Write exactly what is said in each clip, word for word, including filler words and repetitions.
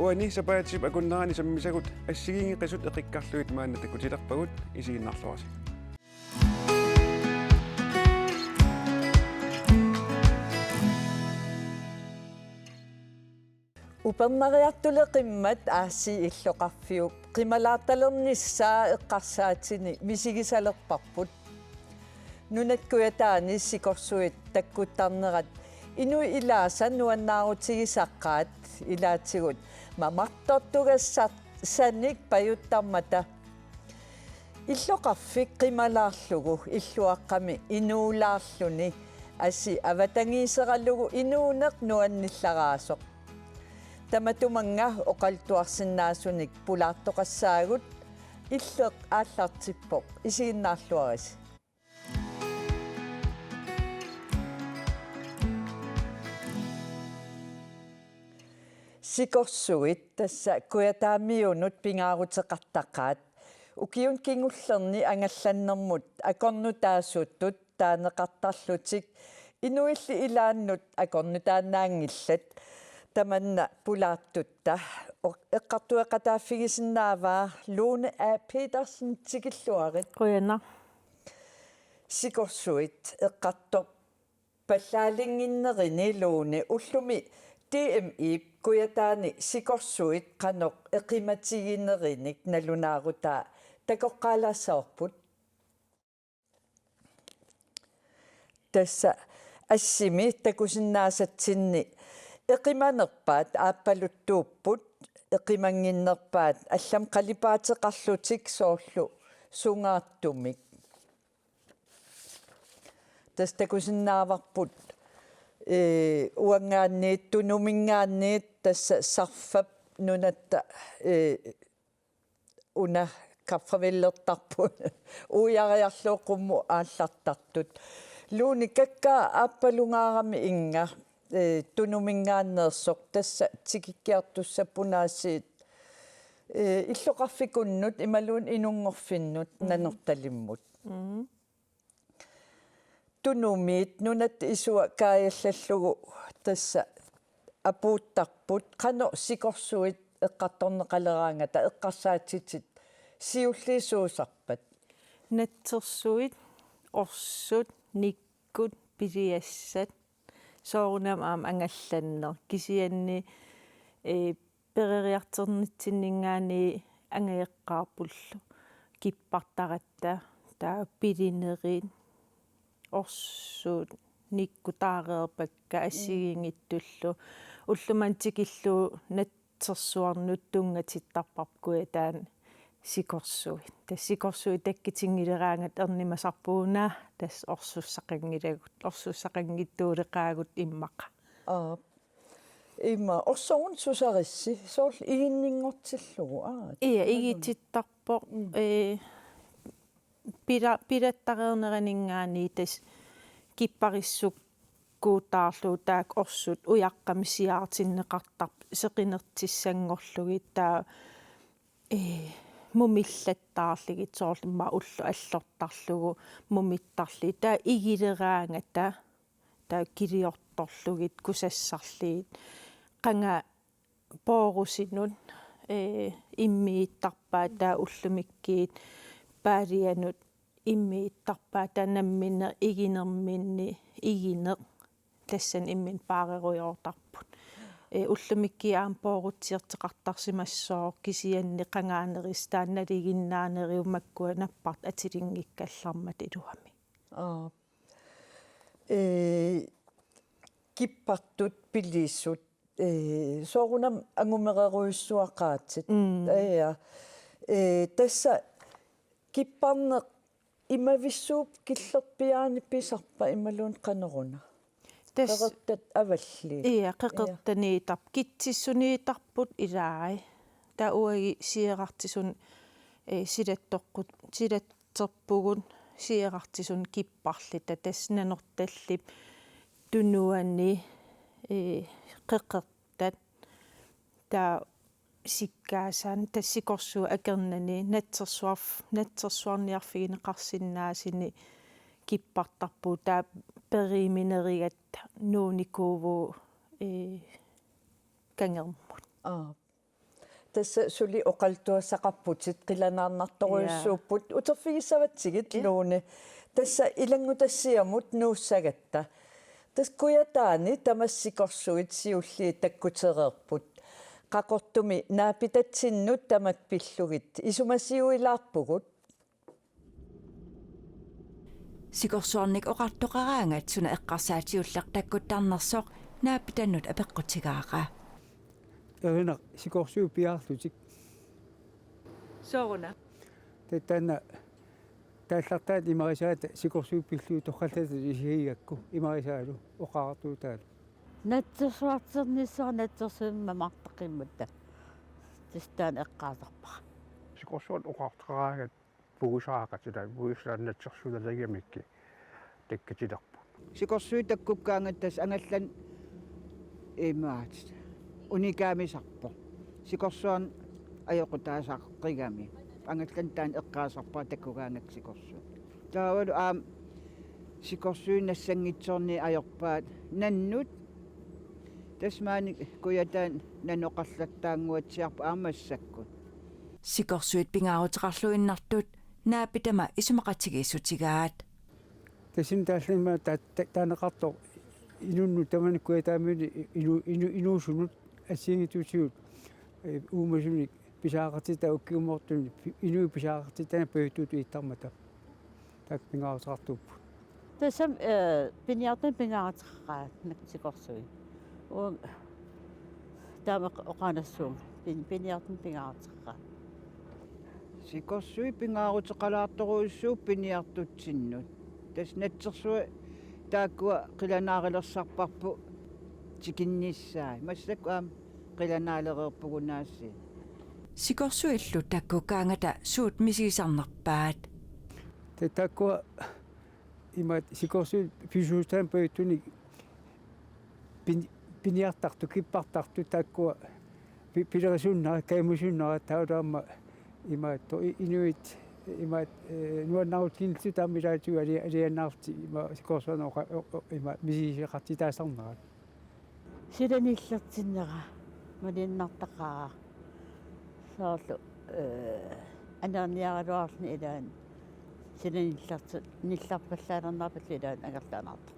Uani sapaatip akunnerani sammisagut assigiinngeqisut eqikkarlugit maanna takutilerpagut, isiginnaarluarisi. Upernariartuleqimmat aasiit illoqarfiup qimalaartalernissaa eqqarsaatini misigisalerparput. Nunat Kujataani sikorsuit takkuttarnerat inuit ilaasa nuannaarutigisaqaat, ilaatigut mamartortugassanik pajuttarmata. Illoqarfik qimalaarlugu illuaqqami inuulaarluni asi avatangiiseralugu inuuneq nuannilaraasoq. Tamatumannga oqaluttuarsinnaasunik pulaartoqassaagut, illeq aallartippoq, isiginnaarluarisi. Sikorsuit tassa Kujataamiunut pingaaruteqartaqaat. Ukiuni kingullerni angallannermut akornutaasuttut taaneqartarlutik inuilli ilaannut akornutaannaanngillat. Tamanna pulaartutta o-, eqqartueqataaffigisinnaavaa Lone A. Petersen, tikilluarit. Qujanaq. Sikorsuit eqqartorpallaalinnginnerini Lone, ullumi D M I-p Kujataani sikorsuit qanoq eqimatiginerinik nalunaarutaa takoqqaalaassavarput. Tassa assimi takusinnaasatsinni eqimanerpaat aappaluttuupput, eqimannginnerpaat allamik qalipaateqarlutik soorlu sungaartumik. Tassa takusinnaavarput, ee, uanngaanniit, Tunuminngaanniit, tassa Sarfap nunatta, ee, una kaffavillertarput. Uiariarluuqummut aallartartut. Lone, kakkaak aappalungaarami innga, ee, Tunuminngaanneersoq, tassa tikikkiartussappunga aasiit, ee, illoqarfikunnut imaluunniit inunngorfinnut Nanortalimmut. Mm. Tunumiit nunatta isua kaajallallugu tassa apuuttarput, qanoq sikorsuit eqqartorneqaleraangata eqqarsaatitit siulliit suusarpat? Natsersuit, orsut, nikkut, piliassat, soorunami aamma angallanneq, kisianni, ee, peroriartornitsinninngaanniit angajoqqaarpullu. Kippartaratta, taava pilinerit, orsut, nikkut taareerpakka assigiinngitsullu. Ullumimut tikillugu natsersuarnut tunngatittarparput Kujataani sikorsuit. Tassa sikorsuit takkutinngileraagat ernumasarput una, tassa orsussaqanngilagut, orsussaqanngitsuuleqaagut immaqa. Aap. Ima, orsoruna susarissi, soorlu iginninngortillugu, aa. Ia, igitittarpoq, mm, ee, pila-, pilattareerneraninngaanniit tassa kipparissukkuutaarlugu taakku orsut ujaqqamik siaartinneqartarput seqinertissanngorlugit, taava, ee, mumillattaarlugit, soorlu immaqa ulloq allortarlugu mumittarlugit, taava igileraangata taava kiliortorlugit kusassarlugit, qanga poorusinut, ee, immiittarpaat, taava ullumikkut paalianut immiittarpaat, taava nammineq iginerminni igineq tassani imminut paarerujoortarput. Ee, ullumikkut aamma poorutsiortoqartarsimassooq, kisianni qangaanerisut taanna nalinginnaanerigut makkua nappartut atilinngikkallarmata iluamik. Aap. Ee, kippartut pilisut, ee, soorunami angumererujussuaqaatit. Mm. Ia. Ee, tassa kipparneq imavissuup killerpiaani pisarpa imaluunniit qanoruna? Tassa qeqertat avalliit. Ia, qeqertaniittarput, kitsissuniittarput ilaat. Taava uagut siorartisunut, ee, silattoqqut-, silat- terpugut siorartisunut kipparluta, tassa Nanortallip tunuani, ee, qeqertat, taava sikkaasaanik, tassa sikorsuup akornanni natsersuarf-, natsersuarniarfigineqarsinnaasunik kippartarpugut, taava periuminerigatta nuunikuuvugut, ee, kangermut. Aap. Tassa suli oqaluttuassaqarputit, qilanaarnartorujussuupput. Uterfigissavatsigit, Lone. Tassa ilanngutassiamut nuussagatta. Tassa Kujataani tamassi sikorsuit siulliit takkutereerput. Qaqortumi naapitatsinnut tamat pillugit isumasiuilaarpugut. Sikorsuarnik oqartoqaraangat suna eqqarsaatiulleq takkuttarnersoq naapitannut apeqqutigaara. Erinaq sikorsuit piaarlutik. Sooruna? Taanna taallartaat imarisaata sikorsuit pillugit torrallatut isigigakku imarisaalu oqaartuutaalu. Natsersuarternissara natsersuimmik mamartaqimmatta. Tassa taanna eqqaasarpara. Sikorsuarnik oqartoqaraangat pugusaaqatit, pugusaat natsersuut nalagamikkit takkutilerput. Sikorsuit takkukkaangat tassa angallanneq imaat unikaamisarpoq. Sikorsuarnik ajoqutaasaqigami. Angallanneq taanna eqqaasarpara takkugaangakkit sikorsuit. Taavalu aamma sikorsuit nassanngitsoornit ajorpaat nannut. Tassa maani Kujataani nanoqarlattaannguatsiarput aamma massakkut. Sikorsuit pingaaruteqarluinnartut naapitama isumaqatigiissutigaat. Tassani taallani ta-, ta-, taaneqartoq inunnut tamanut Kujataamiunut inu-, inu-, inuusunut assigiinngitsutigut, eh, uumasunik pisariaqartitaat ukkiummoortunik pi-, inuit pisariaqartitaanik pajuttutut ittarmata. Taakku pingaaruteqartuupput. Tassami, eh, piniartunik pingaaruteqaqaat sikorsuit. Uanga taama oqaannassuunga pin-, piniartunik pingaaruteqaqaat. Sikorsuit pingaaruteqalaartorujussuupput piniartutsinnut. Tassa natsersuaq taakkua qilanaarilersarparput tikinnissaat. Massakkut aamma qilanaalereerpugut aasiit. Sikorsuillu takkukkaangata suut misigisarnerpaat? Ta-, taakkua imaat sikorsuit pisuussusaannik pajuttunik pin-, piniartartut, kippartartut taakkua pi-, pilerisuunnarat, kajumissuunnarat taavalu aamma imaattoq i-, inuit imaat, eh, nuannarutiginnillutik aamma ilaatigut ali-, alianaarlutik imaat sikorsuarnik oqa-, o-, o-, imaat misigisaqartitaasarnerat. Sila nillertinnera malinnartaqaaq. Soorlu, eh, anerniaraluarluni ilaanni sila nillerti-, nillerpallaalernarpallu ilaanni angerlaannartoq.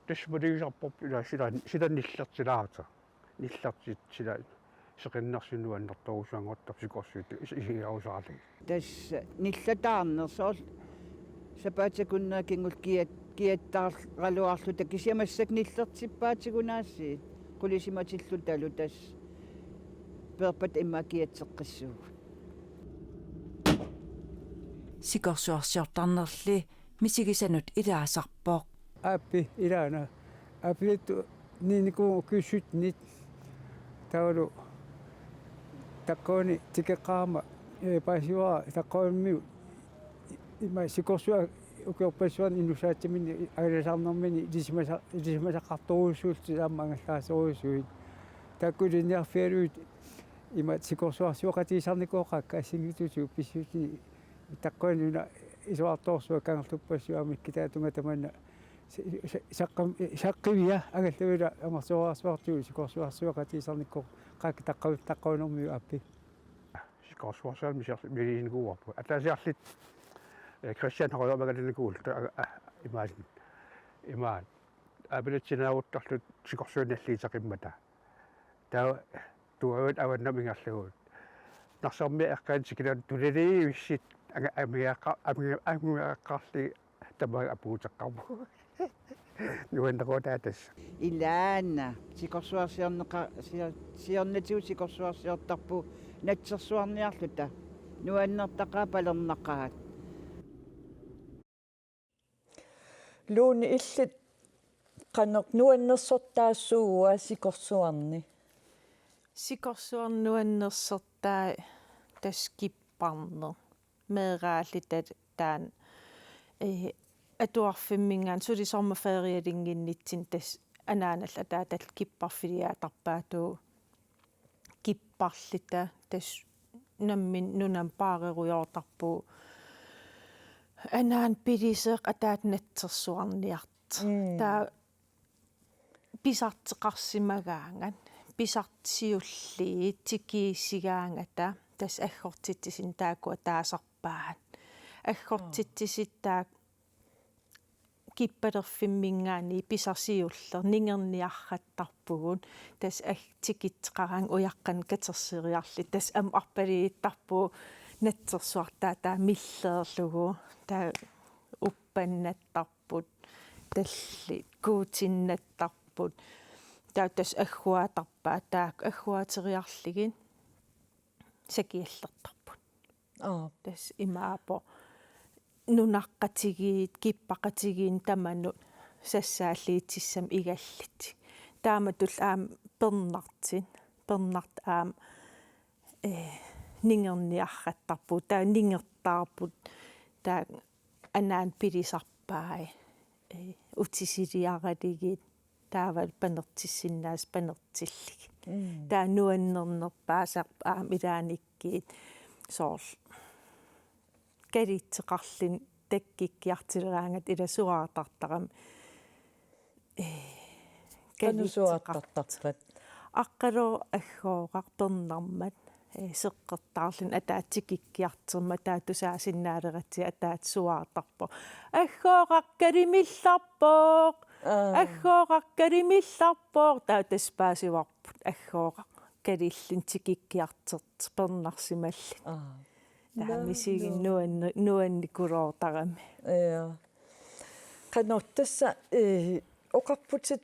Tassa maligisarparput ilaa sila, sila nillertilaarta. Nillertit sila seqinnarsinnut annertoorujussuanngortarput sikorsuit is-, isigigarusaarlugit. Tassa nillataarneq soorlu sapaatip akunnera kingulleq kiat-, kiattaaraluarluta kisianni massakkut nillertippaatigut aasiit qulisimatillutalu tassa peerpata immaqa kiatseqqissuugut. Sikorsuarsiortarnerli misigisanut ilaasarpoq. Aappi ilaana. Aappilattu niinikuun ukiut syttenit taavalu taqqavani tikeqqaarama, eh, paasivara taqqavamiut ima sikorsuaq ukiorpassuarni innussaatsiminni angalasaarnerminni ilisimasa-, ilisimasaqartorujussuullutik aamma angallaassorujussuit. Taakku ilinniarfigalugit ima sikorsuarsioqatigisarnikuugakkit assigiinngitsutigut pissutini taqqavani una isorartoorsuaq kangerluppassuit aamma ikkutaata tungaanut tamanna sa-, sa-, saqqam-, saqqivia angallavila amerlasoorsuartigut sikorsuarsioqatigisarnikuugakkit taqqavi-, taqqavanermiut aappi. Sikorsuarsiorneq misiar-, misiginikuuarput. Ataasiarluta, eh, Christian Højre magalinikuul, ta-, a-, a-, imaat. Imaat. Aappilatsinnaaruttarluta sikorsuit nalliuteqimmata. Taava tuaviat avannamut ingerlavugut. Narsarmiit eqqaani tikilaarluta tulaliivissut anga-, amigaaqqa-, amiga-, amigaaqarlugit tamaanga apuuteqqaarpugut. Nuannerutaa tassa. Ilaana, sikorsuarsiorneqa-, sior-, siornatigut sikorsuarsiortarpugut natsersuarniarluta. Nuannertaqaat, palernaqaat. Lone, illit qanoq nuannersortaasuugua sikorsuarni? Sikorsuarni nuannersortaa tassa kipparneq. Meeraalluta taanna, eh, atuarfimminngaanniit suli sommerferielinnginnitsinni tassa anaanallu ataatallu kipparfiliaatarpaatigut kipparluta tassa nammineq nunami paarerujoortarpugut. Anaana piliseq ataata natsersuarniartoq. Mm. Taava pisarteqarsimagaangat. pisarsiulliit tikiissigaangata tassa aggortitsisinnik taakku ataasarpaat. Aggortitsisit taakku kippalerfimminngaanniit pisarsiulleq ningerniarrattarpugut, tassa ag-, tikitseqaraangat ujaqqanik katerseriarlutik, tassa aamma arpaliittarpugut natsersuartaat taava milleerlugu, taava uppannattarput, tallit kuutinnattarput, taava tassa agguaatarpaat taakku agguaateriarlugit sakiallertarput. Aap. Tassa imaappoq nunaqqatigiit, kippaqatigiinni tamanut sassaalliutissamik igallutik. Taamatullu aamma pernartut, pernartut aamma, eh, ningerniarrattarput, taava ningertaarput, taava anaanat pilisarpai, eh, utisiliaralugit, taavalu panertissinnaasut panertillugit. Mm. Taava nuannernerpaasarpoq aamma ilaannikkut soorlu kalitseqarluni takkukkiartuleraangata, ila suaartartarami. Eh, qanoq kalitseqart-, suaartartarpat? Aqqalooq aggooraq pernarmat, eh, seqqertaarluni ataaseq tikikkiartormat, taava tusaasinnaaleratsigu ataaseq suaartarpoq: "Aggooraq kalimillarpoq! Aa. Aggooraq kalimillarpoq!" Taava tassa paasivarput aggooraq kalilluni tikikkiartortoq pernarsimalluni. Aa. Taava misiginni nuanni-, nuannikuloortarami. Ja. Qanoq tassa, eh, oqarputit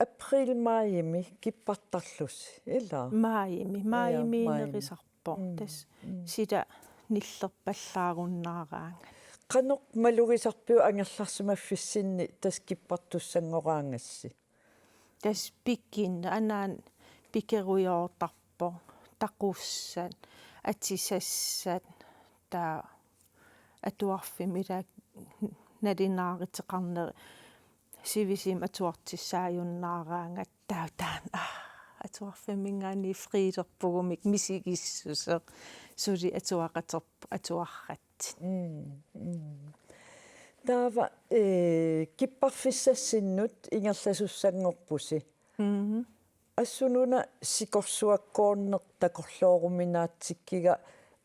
april, majimi kippartarlusi, ilaa? Majimi, ja, majimi, majimi nerisarpoq. Mm, tassa, mm, sila nillerpallaarunnaaraangat. Qanoq malugisarpiuk angerlarsimaffissinni tassa kippartussanngoraangassi? Tassa pikin, anaanat pikerujoortarpoq, taqussat, atisassat, taava atuarfimmi ila nalunaaruteqarneri sivisuumik atuartussaajunnaaraangat, taava taanna, aa, atuarfimminngaanniit friilerpugumik misigissuseq, suli atuaqaterpoq atuarratsinni. Mm, mm. Taava, eh, kipparfissassinnut ingerlasussanngorpusi. Mhm. Assuuna sikorsuakkoorneq takorlooruminaatsikkikka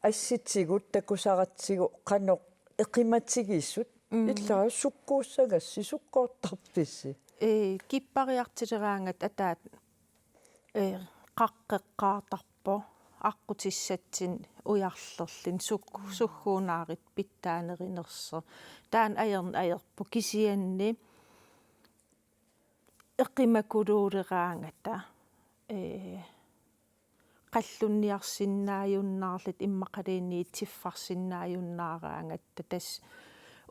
assitigut takusaratsigu qanoq eqimatigisut, mm, ilaa sukkuussagassi, sukkoortarpisi? Ee, kippariartuleraangat ataaseq, ee, qaqqeqqaartarpoq aqqutissatsinnik ujarlerluni suk-, sukkuunaarutit pitsaanerunersoq. Taanna ajorn-, ajorpoq, kisianni eqimakuluuleraangata, ee, qallunniarsinnaajunnaarluta immaqaluunniit siffarsinnaajunnaaraangatta, tassa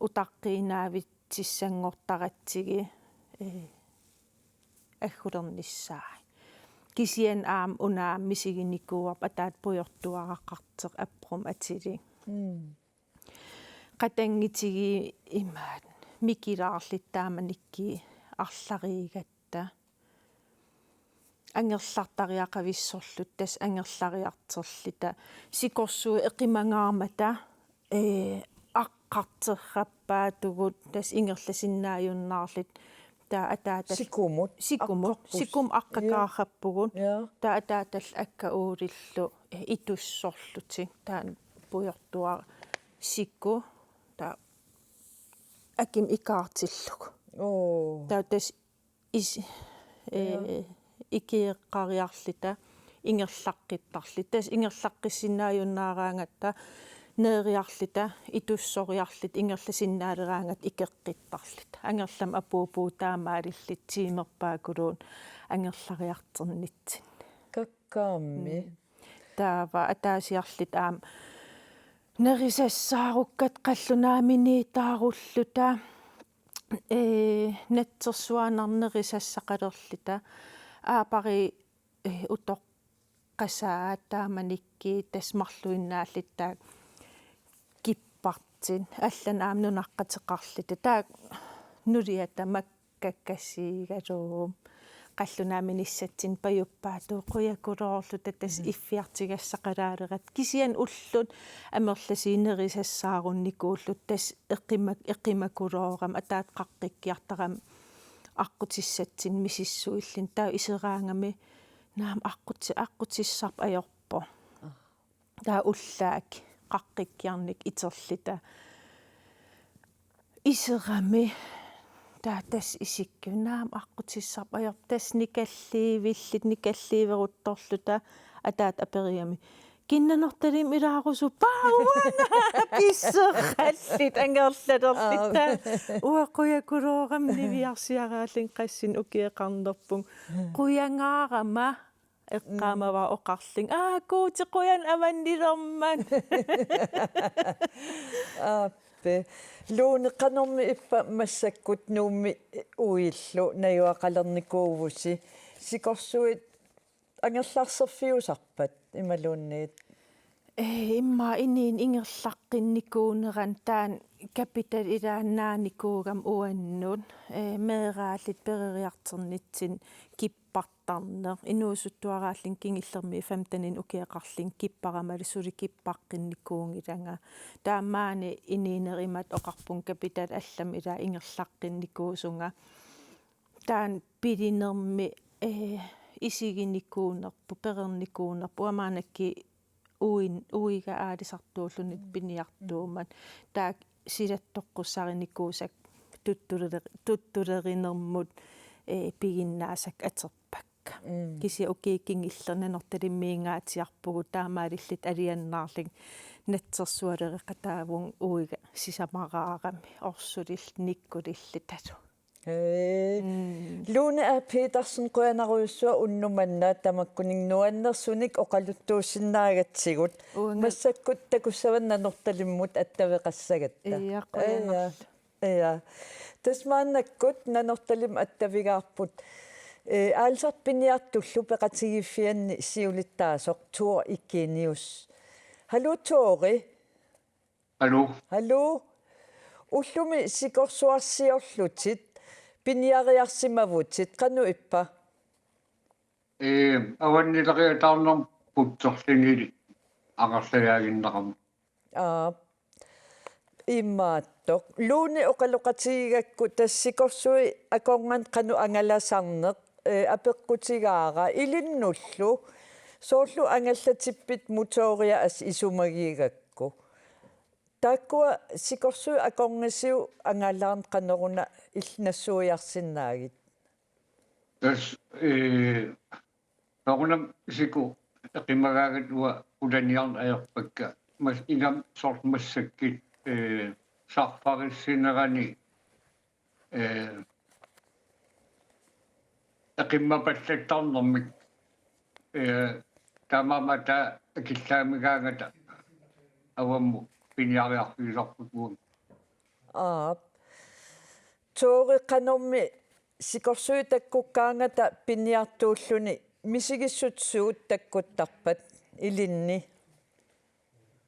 utaqqiinnaavittussanngortaratsigu, ee, aggulernissaat. Kisianni aamma una aamma misiginikuuarput ataaseq pujortuaraqartoq aprumik atilik. Mm. Qatanngutigiit imaat mikilaarluta taamanikkut arlarigatta. Angerlartariaqavissorluta, tassa angerlariartorluta. Sikorsuit eqimangaarmata, ee, aqqarterrappaatigut, tassa ingerlasinnaajunnaarluta. Taava ataatallu sikumut. Sikumut. Aqqaqqus-. Sikumut aqqakaarrappugut. Ja. Ja. Taava ataatallu akka uulillu, eh, itussorlutik. Taanna pujortuaraq siku. Taava akimut ikaartillugu. Oo. Taava tassa is-, ja, eh, ikeqqariarluta ingerlaqqittarluta. Tassa ingerlaqqissinnaajunnaaraangatta neeriarluta, itussoriarluta, ingerlasinnaaleraangatta ikeqqittarluta. Angerlamut apuupugut taamaalilluta tiimerpaakuluunniit angerlariartornitsinni. Kakkaammi. Mm. Taava ataasiarluta aamma nerisassaarukkatta qallunaaminiitaarulluta, ee, natsersuarnarnerusassaqalerluta, aapari, ee, utoqqasaat taamanikkut tassa marluinnaalluta taakku kippartut, allanut aamma nunaqqateqarluta, taakku nuliata makkakasiigalugu, qallunaaminissatsinnik pajuppaatigut qujakuloorluta tassa, mm, iffiartugassaqalaalerluta, kisianni ullut amerlasuut nerusassaarunnikuulluta tassa eqima-, eqimakuloorami ataaseq qaqqikkiartarami aqqutissatsinnik misissuilluni, taava iseraangami Naamik, aqquti-, aqqutissarput ajorpoq. Taava ullaaq qaqqikkiarnik iterluta. Iserami taava tassa isikka, naamik, aqqutissarput ajorpoq, tassa nikalliivilluta, nikalliiveruttorluta, ataata aperigami: Kina Nanortalimmi ilaarusuppit? Uanga pisseralluta, angerlalerluta. Aap. Uanga qujakuloorama niviarsiaraallunga qassinik ukioqarnerpunga. Qujangaarama eqqaamavara oqarlunga: Aa, Guuti, qujanaq avannilermat. Aappi. Lone, qanormi ippa massakkut Nuummi uillu najugaqalernikuuvusi? Sikorsuit angerlarserfiusarpat imaluunniit? Ee, immaqa inuuneq ingerlaqqinnikuunerani taanna kapitali ilaannaanikuugami uannut. Ee, meeraalluta peroriartornitsinni kippartarneq. Inuusuttuaraallunga kingullermi femteninik ukioqarlunga kipparama, suli kippaqqinnikuunngilanga. Taava maani inuunerup imatut oqarpunga kapitali allamik ilaa ingerlaqqinnikuusunga. Taanna pilinermi, ee, isiginikuunerput, perornikuunerput, uanga maannakkut uin-, uiga aalisartuulluni piniartuummat. Taakku silattoqqussarinikuusakka tuttuleri-, tuttulerinermut, ee, piginnaasakka atorpakka. Mm. Kisianni ukiut kingullerni Nanortalimmiingaatsiarpugut, taamaalilluta alianaarlunga natsersualereqataavunga uiga sisamaraarami, orsulilluta nikkulillutalu. Ee. Mm. Lone A. Petersen, qujanarujussuaq unnuk manna tamakkuninnga nuannersunik oqaluttuussinnaagatsigut. Uanga. Massakkut takussavat Nanortalimmut attaveqassagatta. Ja, qujanarlu. Ja. Tassa maannakkut Nanortalimmut attavigaarput. Ee, aalisartut piniartullu peqatigiiffianni siulittaasoq Thor Eugenius. Haluu, Thori. Haluu. Haluu. Ullumi sikorsuarsiorlutit, piniariarsimavutit, qanoq ippa? Ee, avannileriataarnermut putserlunili angerlajaaginnarama. Aap. Imaattoq. Lone oqaloqatigigakku tassa sikorsuit akornanni qanoq angalasarneq, ee, apeqqutigaara ilinnullu. Soorlu angallatippit motoria assut isumagigakku. Taakkua sikorsuit akornasiut angalaarneq qanoruna illit nassuiarsinnaagit? Tassa, ee, soorunami siku eqimagaangata uanga qulaniarneq ajorpakka. Mas-, ingammik soorlu massakkut, ee, sarfarissinerani, ee, eqimmapallattarnermik, ee, taamaammat taava akillaamigaangata avammut piniariarfigisarput uanga. Aap. Thori, qanormi sikorsuit takkukkaangata piniartuulluni misigissutsit suut takkuttarpat ilinni?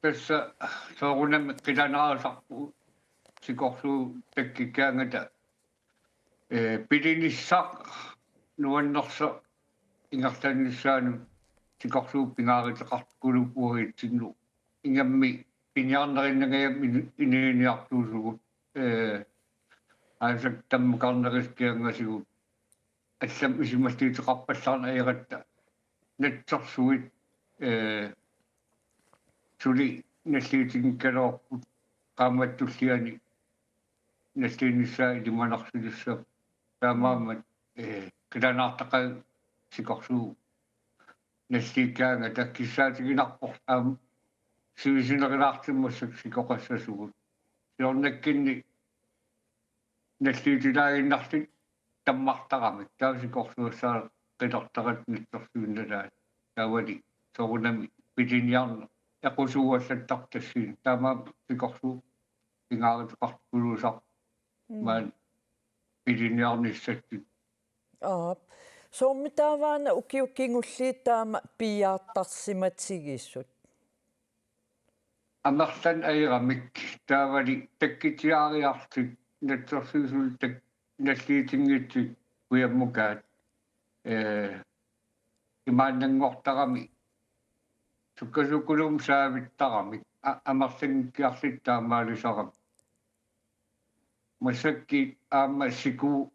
Tassa soorunami qilanaarisarpugut sikorsuit takkukkaangata, ee, pilinissaq nuannersoq ingerlanissaanut sikorsuup pingaaruteqartukuluuvoq uagutsinnut. Ingammik piniarnerinnangajammi in-, inuuniartuusugut, ee, aalisakkat tammukarnerisa kianngasigut, allamik isumalluuteqarpallaarneq ajoratta natsersuit, ee, suli nalliutinngikkaluarput, qaammatit tulliani nalliinnissaat ilimanarsilissapput. Taamaammat, ee, qilanaartaqaaq sikorsuit nalliukkaangata, kissaatiginarpoq aamma sivisunerulaartumik massakkut sikoqassasugut. Siornakkunni nalliutilaaginnarlutik tammartaramik, taava sikorsuassaat qitortaratta natsersuinnalaat. Taavali soorunami piliniarneq equsuuallattarpoq tassuuna. Taamaammat sikorsuup pingaaruteqartukuluusarpoq. Mm. Maani piliniarnissatsinnut. Aap. Soormi taava una ukiut kingulliit taama piiaartarsimatigisut? Amerlanerit ajoramik, taavali takkutiaariarlutik, natsersuisut tak-, nalliutinngitsut kujammukaat, ee, imaannanngortarami, sukkasuukulummik saavittaramik, a-, amerlanngikkiarlutik taamaalisaramik. Massakkut aamma siku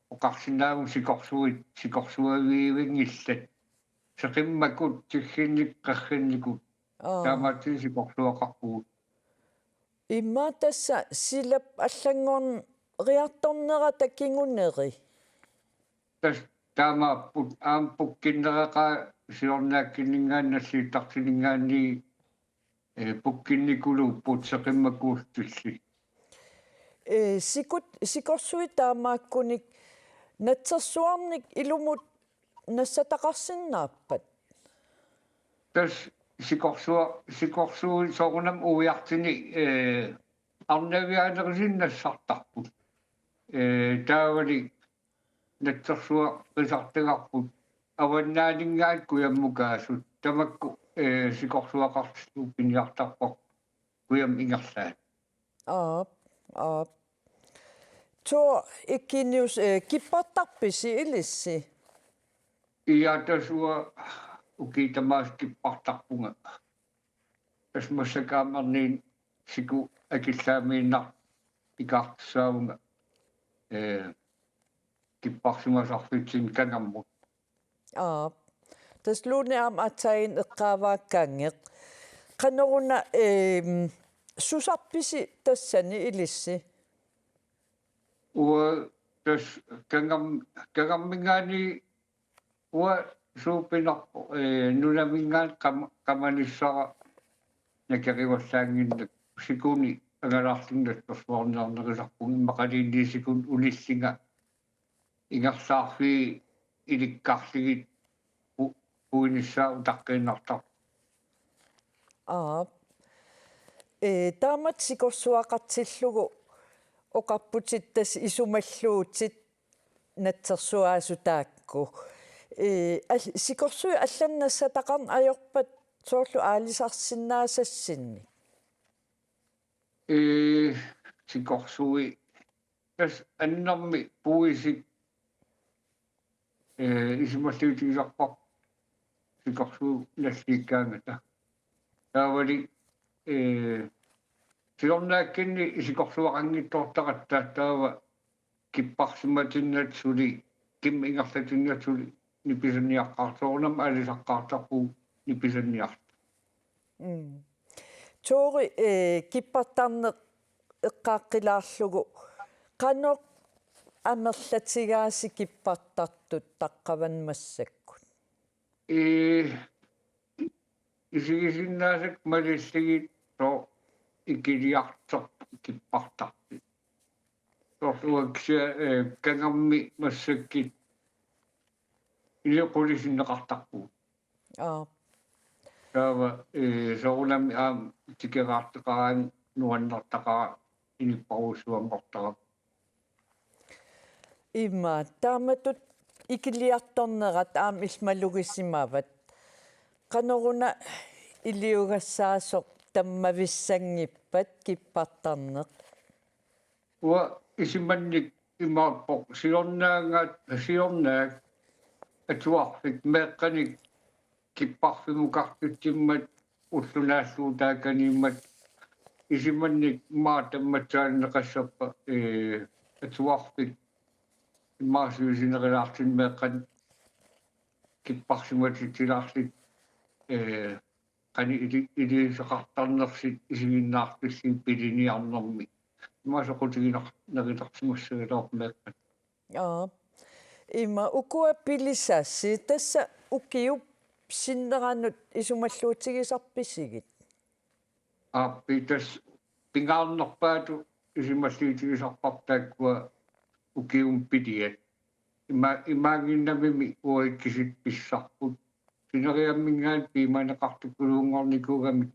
oqarsinnaavunga sikorsuit, sikorsuaviuvinngillat. seqimmakut, tigginnik-, qerrinnikut. Aa. Taamaattumik sikorsuaqarpugut. Immaqa tassa silap allanngorniartornerata kinguneri. Tassa taamaapput aamma pukkinnereqaaq siornaakkinninngaanniit nalliuttartuninngaanniit, ee, pukkinnikuluupput seqimmakkullutillu. Ee, sikut-, sikorsuit taamaakkunik natsersuarnik ilumut nassataqarsinnaappat? Tassa sikorsua-, sikorsuit soorunami uiartuni, ee, arnaviaanerusunik nassartarput. Ee, taavali natsersuarisartagarput avannaaninngaanniit kujammukaasut. Tamakku, ee, sikorsuaqartillugu piniartarpoq kujammut ingerlaannut. Aap, aap. Thor Eugenius, ee, kippartarpisi ilissi? Ia, tassa uanga ukiut tamaasa kippartarpunga. Tassa massakkut aamma erniinnaq siku akilliimiinnaq ikaartussaavunga, ee, kipparsimasarfitsinni Kangermut. Aap. Tassa Lone aamma aatsaat eqqaavaakkaangat. Qanoruna, eem, susarpisi tassani ilissi? Uanga tassa Kanger-, Kangerminngaanniit uanga suupinarpoq, ee, nunaminngaanniit qama-, qamanissara nakerivallaannginnakku, sikuni angalaarlunga natsersuarniarnerusarpunga, immaqaluunniit sikuni unillunga ingerlaarfiit ilikkarlugit pu-, puinissaa utaqqiinnartarpoq. Aap. Ee, taamatut sikorsuaqartillugu oqarputit tassa isumalluutit natsersuaasut taakku. Ee, al-, sikorsuit allanut nassataqarneq ajorpat soorlu aalisarsinnaasassinnik? Ee, sikorsuit tassa annermik puisip, ee, isumalluutigisarparput sikorsuup nalliukkaangata. Taavali, ee, siornaakkunni sikorsuaqanngitsoortaratta taava kipparsimatinnata suli, kimmut ingerlaatinnata suli nipisanniaqqaartoq, soorunami aalisaqqaartarpugut nipisanniarluta. Mm. Thori, ee, kippartarneq eqqaaqqilaarlugu, qanoq amerlatigaasi kippartartut taqqavani massakkut? Ee, isigisinnaasakka malillugit soorlu ikiliartorput kippartartut. Soorlu uanga kisianni, ee, Kangermi massakkut ilequli sinneqartarpugut. Aap. Taava, ee, soorunami aamma tikeraartaqaraangat nuannertaqaaq inuppassuanngortarami. Ima, taamatut ikiliartornerat aamma illit malugisimavat. Qanoruna iliugassaasoq tammavissanngippat kippartarneq? Uanga isumannik imaappoq siornaagaat, siornaak atuarfik meeqqanik kipparfimukartutsimmat ulloq naallugu taakaniimmat isumannik immaqa tammatsaalineqassappat, ee, atuarfik immaqa sivisunerulaartumik meeqqanik kipparsimatitsilaarlutik, ee, qanoq ili-, iliuuseqartarnersut isiginnaartussat piliniarnermi. Ima soqutiginar-, -nerulersimassagaluarpoq meeqqat. Aap. Ima ukua pilisassi, tassa ukiup sinneranut isumalluutigisarpisigit? Aappi, tassa pingaarnerpaatut isumalluutigisarparput taakkua ukiumut piliat. Ima-, imaanngimmat uagut kisitsisarput. Sineriamminngaanniit piumaneqartukuluunngornikuugamik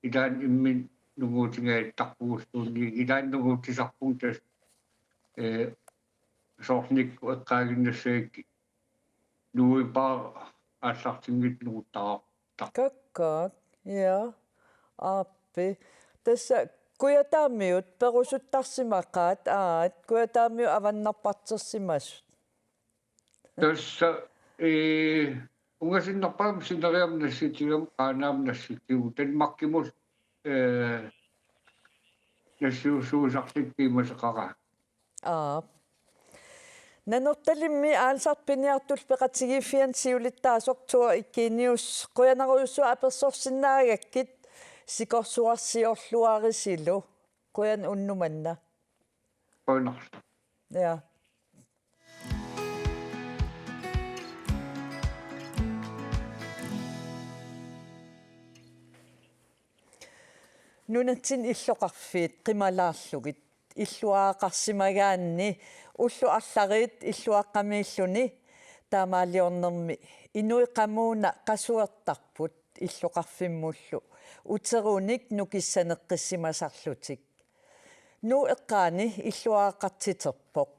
ilaanni imminut nunguutingajattarpugulluunniit, ilaanni nunguutsisarpugut tassa, ee, soorlu uku eqqaaginnassagakkit novembarip aallartinngitsoq nunguttaartarpoq. Kakkaak, ja. Aappi. Tassa Kujataamiut perusuttarsimaqaat, aat, Kujataamiut avannarpartersimasut. Tassa, ee, ungasinnerpaamik sineriammi nassutigalugu, Qaanaami nassutigalugu, Danmarkimut, ee, nassiussuusarluta piumaseqaraangat. Aap. Nanortalimmi aalisartut piniartullu peqatigiiffianni siulittaasoq Thor Eugenius, qujanarujussuaq apersorsinnaagakkit, sikorsuarsiorluarisilu. Qujan unnuk manna. Qujanaq. Ja. Nunatsinni illoqarfiit qimalaarlugit illuaraqarsimagaanni ullut arlallit illuaqqamiilluni, taamaaliornermi inuit qamuuna qasuertarput illoqarfimmullu uterunik nukissaneqqissimasarlutik. Nuup eqqaani illuaraqartiterpoq.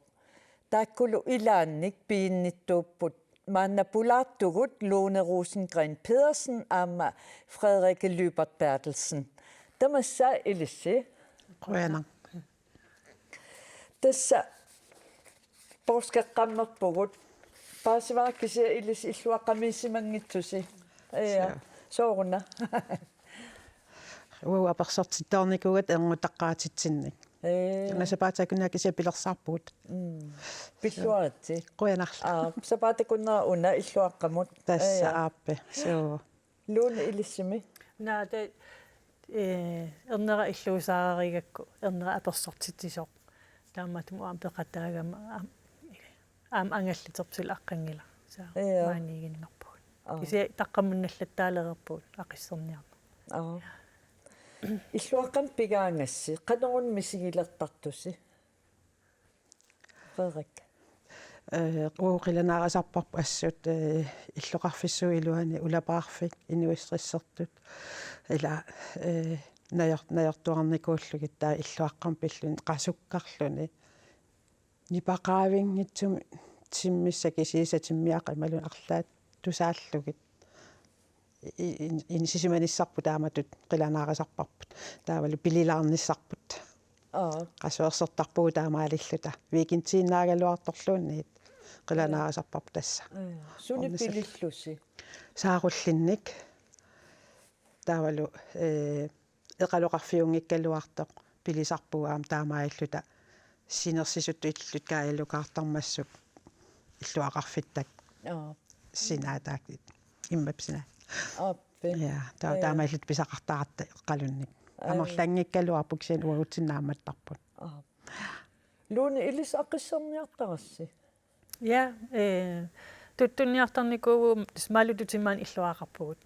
Taakkulu ilaannik piginnittuupput maanna pulaartugut Lone Rosengren Pedersen aamma Frederikke Lyberth Berthelsen. Tamassa ilissi. Qujanaq. Tassa poorskit eqqammerpugut. Paasivara kisianni ilissi illuaqqamiissimanngitsusi. Ja. Sure. Sooruna. Uagut apersortittarnikuugatta erngutaqqaatitsinnik. Ee. Una sapaatip akunnera kisianni pilersarpugut. Mm. Pilluaritsi. Qujanarlu. Aa, sapaatip akunnera una illuaqqamut. Tassa. Ee, ja. Aappi. Suu. Lone ilissimi. Naa, te, eh, ernera illuusaarigakku, ernera apersortitsisoq. Taamaattumik aamma peqataagama aam-, aamma angallaterput suli aqqanngilaq. Saa. Ja. Maaniiginnarpugut. Aa. Kisianni taqqamunnallattaalereerpugut aqisserniarneq. Aa. Illuaqqamik pigaangassi, qanoruna misigilertartusi? Frederik. Eh, uagut qilanaarisarparput assut, eh, illoqarfissuup iluani ulapaarfik inuussutissartut. Ila, eh, najor-, najortuarnikuullugit taava illuaqqamik pilluni qasukkarluni. Nipaqaavinngitsumik timmissat kisiisa timmiaqqat imaluunniit arlaat tusaallugit. I-, i-, in-, inissisimanissarput taamatut qilanaarisarparput. Taavalu pililaarnissarput. Aa. Qasuersertarpugut taamaalilluta. Weekendiinnaagaluartorluunniit qilanaarisarparput tassa. Aa. Suni ornissat pilillusi? Saarullinnik. Taavalu, eh, eqaloqarfiunngikkaluartoq pilisarpugut aamma taamaalilluta sinersisutut ililluta kaajalukaartarmassuk illuaqarfittak. Aa. Sinaataak immap sinaat. Aappi. Ja, ta-, ja, taamaalilluta pisaqartaratta eqalunnik. Aa. Amerlanngikkaluarput kisianni uagutsinnut naammattarput. Aa. Lone ilissi aqisserniartarassi? Ja, eh, tuttunniartarnikuuvugut, tassa Maalutut timaani illuaraqarpugut.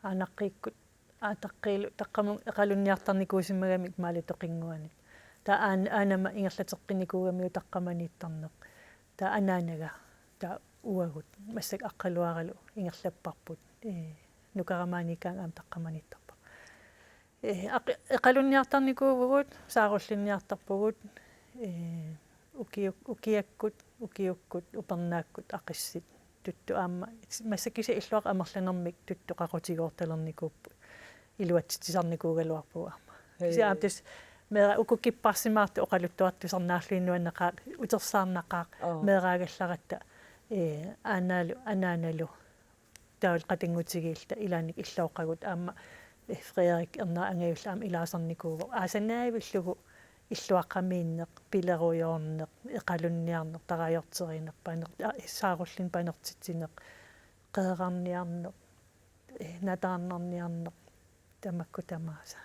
Aanaqqiikkut, aataqqiillu, taqqamut eqalunniartarnikuusimagamik Maalutoqinnguani. Taava aan-, aanama ingerlateqqinnikuugamiuk taqqamaniittarneq. Taava anaanaga, taava uagut, massakkut aqqaluaralu ingerlapparput. Eh, nukaramaaniikkaangat aamma taqqamaniittarpara. Eh, aqi-, eqalunniartarnikuuvugut, saarullinniartarpugut, eh, ukiuk-, ukiakkut, ukiukkut, upernaakkut aqissit, tuttut aamma, massakkut kisianni illuaqqat amerlanermik tuttut qaqutigoortalernikuupput, iluatsitsisarnikuugaluarpugut aamma. Hee. Kisianni aamma tassa meeraq uku kipparsimaartut oqaluttuartut tusarnaarlugit nuanneqaaq, utersaarnaqaaq, aa, meeraagallaratta, eh, aanaalu, anaanalu, taavalu qatanngutigiilluta ilaanni illoqagut aamma, eh, Frederik ernera angajulleq aamma ilaasarnikuuvoq. Aasannaavillugu illuaqqamiinneq, pilerujoorneq, eqalunniarneq, tarajorterineq, paner-, aa, saarullinneq, panertitsineq, qeerarniarneq, eh, nataarnarniarneq, tamakku tamaasa.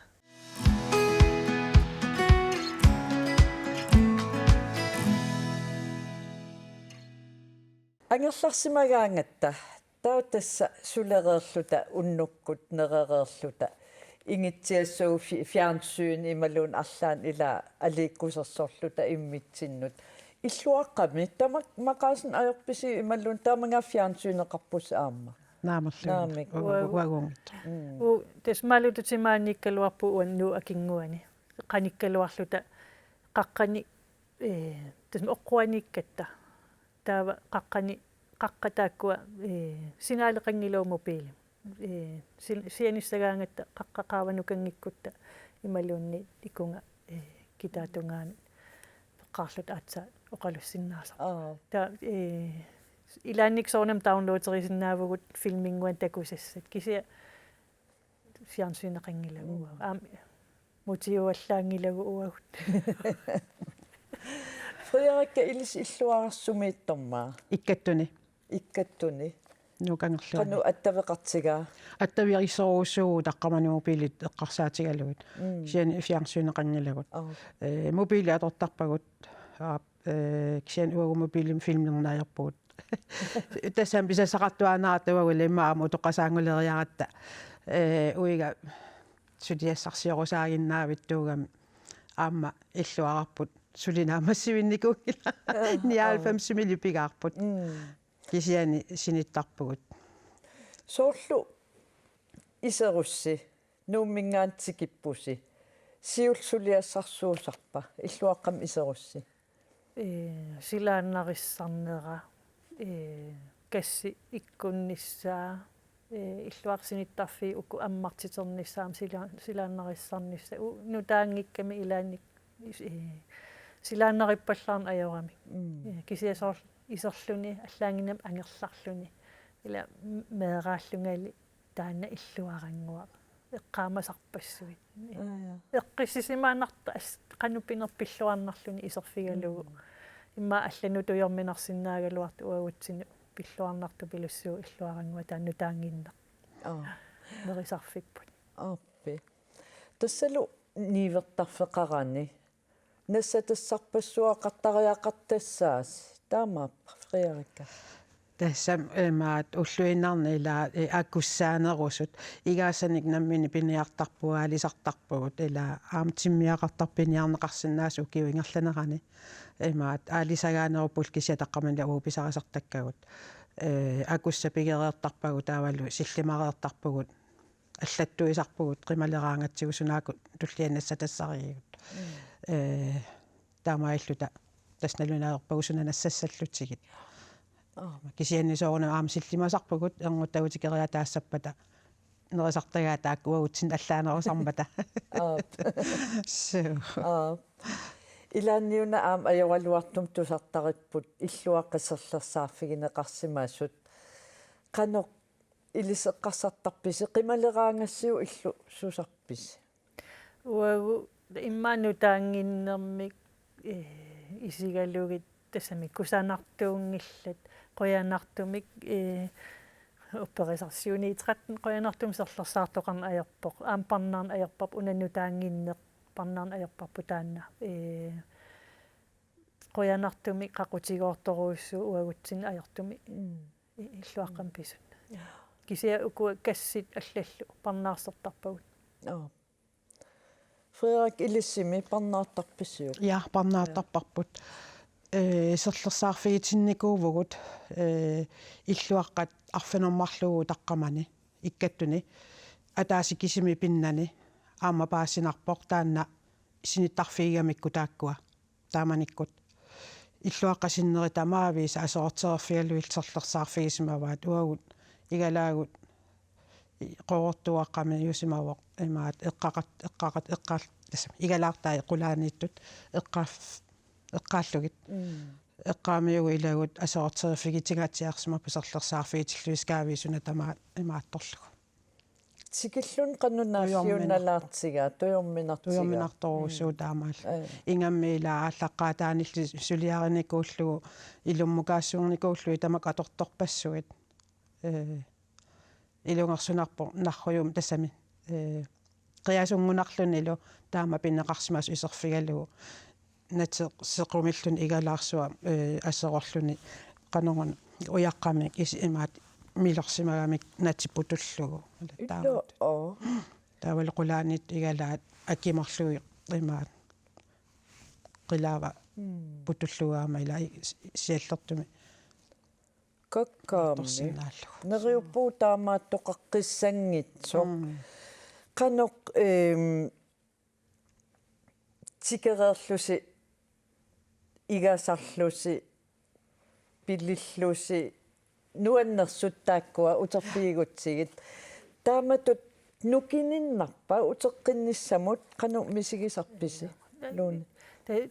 Angerlarsimagaangatta, taava tassa sulereerluta unnukkut nerereerluta, ingitsiassaagut fi-, fjernsyn imaluunniit arlaannik ila aliikkusersorluta immitsinnut. Illuaqqami, tamakku maqaasineq ajorpisiuk imaluunniit taamagaaffiit fjernsyneqarpusi aamma? Naamerluunniit. Naamik. Uagu-, uaguunngitsoq. Mm. Uu, tassa Maalutut timaaniikkaluarpugut uani Nuup Akinnguani. Qanikkaluarluta qaqqani, eh, tassa oqquaniikkatta. Taava qaqqani, qaqqat taakkua, eh, signaaleqanngilagut mobiilimut. Eh, si-, sianissagaangatta qaqqat qaava nukanngikkutta imaluunniit ikunga, eh, kitaatungaanut peqqaarluta aatsaat oqalussinnaasarput. Aa. Taava, eh, ilaannikkut soorunami downloaderisinnaavugut filminnguanik takusassat. Kisianni fjernsyneqanngilagut. Mm. Aamma motiuallaanngilagut uagut. Frederikke, ilissi illuararsumiittorma? Ikkattuni. Ikkattuni. Nuuk Angerlaanni. Qanoq attaveqartigaa? Attavigisorujussuuvoq taqqamani mobilit eqqarsaatigalugit. Mm. Kisianni fjernsyneqanngilagut. Aa. Eh, mobili atortarpagut. Aap, eh, kisianni uagut mobilimi filmernaajarpugut. Tassami pisassaqartuaannaratta uagut immaqa aamma utoqqasaannguleriaratta. Eh, uiga suliassarsiorusaaginnaavittuugami aamma illuararput suli naammassivinnikuunngilaq. Aa, aa. Nioghalvfemsimilu pigaarput. Mm. Kisianni sinittarpugut. Soorlu iserussi, Nuumminngaanniit tikippusi. Siulleq suliassarsuusarpa, illuaqqamik iserussi? Ee, silaannarissarnera, ee, kassi ikkunnissaa, ee, illuaqqat sinittarfiit uku ammartiternissaat sila-, silaannarissarnissaq, u-, nutaanngikkamik ilaanni, ee, silaannarippallaarneq ajoramik. Mm. Ee, kisianni soorlu iserluni, allaanngimmat angerlarluni. Ila m-, meeraallungali taanna illuarannguaq eqqaamasarpassuit. Aa, ja. Eqqissisimaannartoq as-, qanoq pineq pilluarnarluni iserfigalugu. Mm. Immaqa allanut tujorminarsinnaagaluartoq uagutsinnut pilluarnartupilussuuvoq illuarannguaq taanna nutaannginneq. Aa. Nerisarfipput. Aappi. Tassalu niuertarfeqarani nassatassarpassuaqartariaqartassaasi. Taamaappa, Frederikke? Tassami imaattoq ulluinnarni ila, eh, akussaanerusut. Igaassanik nammineq piniartarpugut, aalisartarpugut, ila aamma timmiaqartarpoq piniarneqarsinnaasut ukiup ingerlanerani. Imaattoq aalisagaanerupput kisianni taqqamani uagut pisarisartakkagut. Eh, akussat pigereertarpagut taavalu sillimareertarpugut. Allattuisarpugut qimaleraangatsigu sunaakkut tulliani nassatassarigigut. Mm. Eh, taamaalilluta tassa nalunaarpagut suna nassassallutigit. Aa. Kisianni soorunami aamma sillimasarpugut, ernuttagut tikeriataassappata, nerisartagaat taakku uagutsinnut allaanerusarmata. Aap. Suu. Aap. Ilaanniuna aamma ajoraluartumik tusartaripput illuaqqat serlersaarfigineqarsimasut. Qanoq ilissi eqqarsartarpisi, qimaleraangassiuk illususarpisi? Uagut immaqa nutaannginnermik, eh, isigalugit tassami kusanartuunngillat, qujanartumik, eh, upperisarsiorniartaratta qujanartumik serlersaartoqarneq ajorpoq, aamma parnaarneq ajorparput, una nutaannginneq parnaarneq ajorparput taanna, eh, qujanartumik qaqutigoortorujussuuvoq uagutsinnut ajortumik. Mm. I-, illuaqqamik pisut. Kisianni ukua kassit allallu parnaarsertarpagut. Joo. Frederik, ilissimi parnaartarpisiuk? Ja, parnaartarparput. Eh, serlersaarfigitinnikuuvugut, eh, illuaqqat arfineq-marluk taqqamani, Ikkattuni, ataaseq kisimi pinnani, aamma paasinarpoq taanna sinittarfigigamikku taakkua. Taamanikkut illuaqqat sinneri tamaavisa aserortereerfigalugit serlersaarfigisimavaat, uagut igalaagut i-, Qooruup Tuuaqqamiusimavoq imaattoq eqqaqat-, eqqaqat-, eqqaal-, tassami igalaartai qulaaniittut eqqaaf-, eqqaallugit. Mm. Eqqaamiugut ilagut aserortereerfigitingaatsiarsimapput serlersaarfigitillugit skaaviit suna tamaat imaattorlugu. Tikillugu qanoq naalliunnalaartigaa, tujorminartigaa. Tujorminartorujussuuvoq. Mm. Taamaalilluni. Ee. Ingammik ila aallaqqaataanilli suliarinikuullugu, ilummukaassuunikuullugit tamakku atortorpassuit. Ee, ilungersunarpoq narrujum-, tassami, ee, qiasunngunarlunilu taama pineqarsimasoq iserfigalugu. Naterseqqumilluni igalaarsuaq, eh, aserorluni qanoruna ujaqqamik is-, imaattoq milorsimagamik naterputullugu. Ilaa, taamatut. Oo. Taavalu qulaaniittut igalaat akimorlugit imaattoq qilaava. Mm. Putullugu aamma ilaa i-, s-, siallertumik. Kakkaammi. Torsinnaallugu. Neriuppugut taamaattoqaqqissanngitsoq. Mm. Qanoq, ehm, tikereerlusi, igasarlusi, pilillusi, nuannersut taakkua uterfigigutsigit. Taamatut nukininnarpa uteqqinnissamut, qanoq misigisarpisi, Lone? Ta-,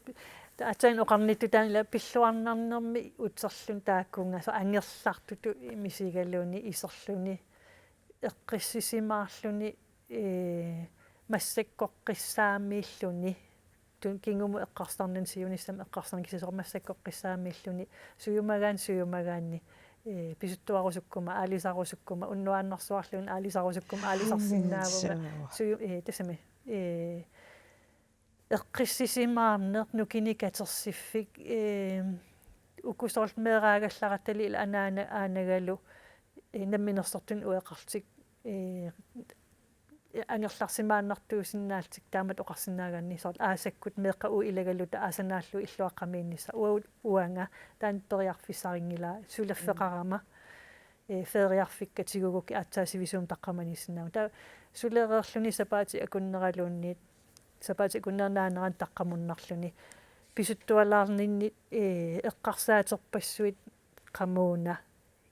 ta-, aatsaat oqarnittut taanna pilluarnarnermi uterluni taakkuunngasoq angerlartutut misigaluni iserluni eqqissisimaarluni, ee, massakkoqqissaammiilluni. tun-, kingumut eqqarsarnerni siunissami eqqarsarnerni kisianni soorlu massakkoqqissaarmiilluni sujumagaanni sujumagaanni, ee, pisuttuarusukkuma, aalisarusukkuma, unnuaannarsuarluunniit aalisarusukkuma, aalisarsinnaavunga. Mm, suu. Suju-, ee, tassami, ee, eqqissisimaarneq, nukinnik katersiffik, ee, uku soorlu meeraagallarattali ila anaana aanagalu, ee, namminersortunik ueqartik, ee, angerlarsimaannartuusinnaallutik taamatut oqarsinnaagaanni soorlu aasakkut meeqqat uagut ilagaluta aasanaallu illuaqqamiinnissaq ua-, uanga taanna periarfissarinngilara suliffeqarama, ee, feriarfikka tigugukkit aatsaat sivisuumik taqqamaniissinnaagutta. Taava sulereerluni sapaatip akunneraluunniit, sapaatip akunnera naanerani taqqamunnarluni. Pisuttualaarninni, ee, eqqarsaaterpassuit qamuuna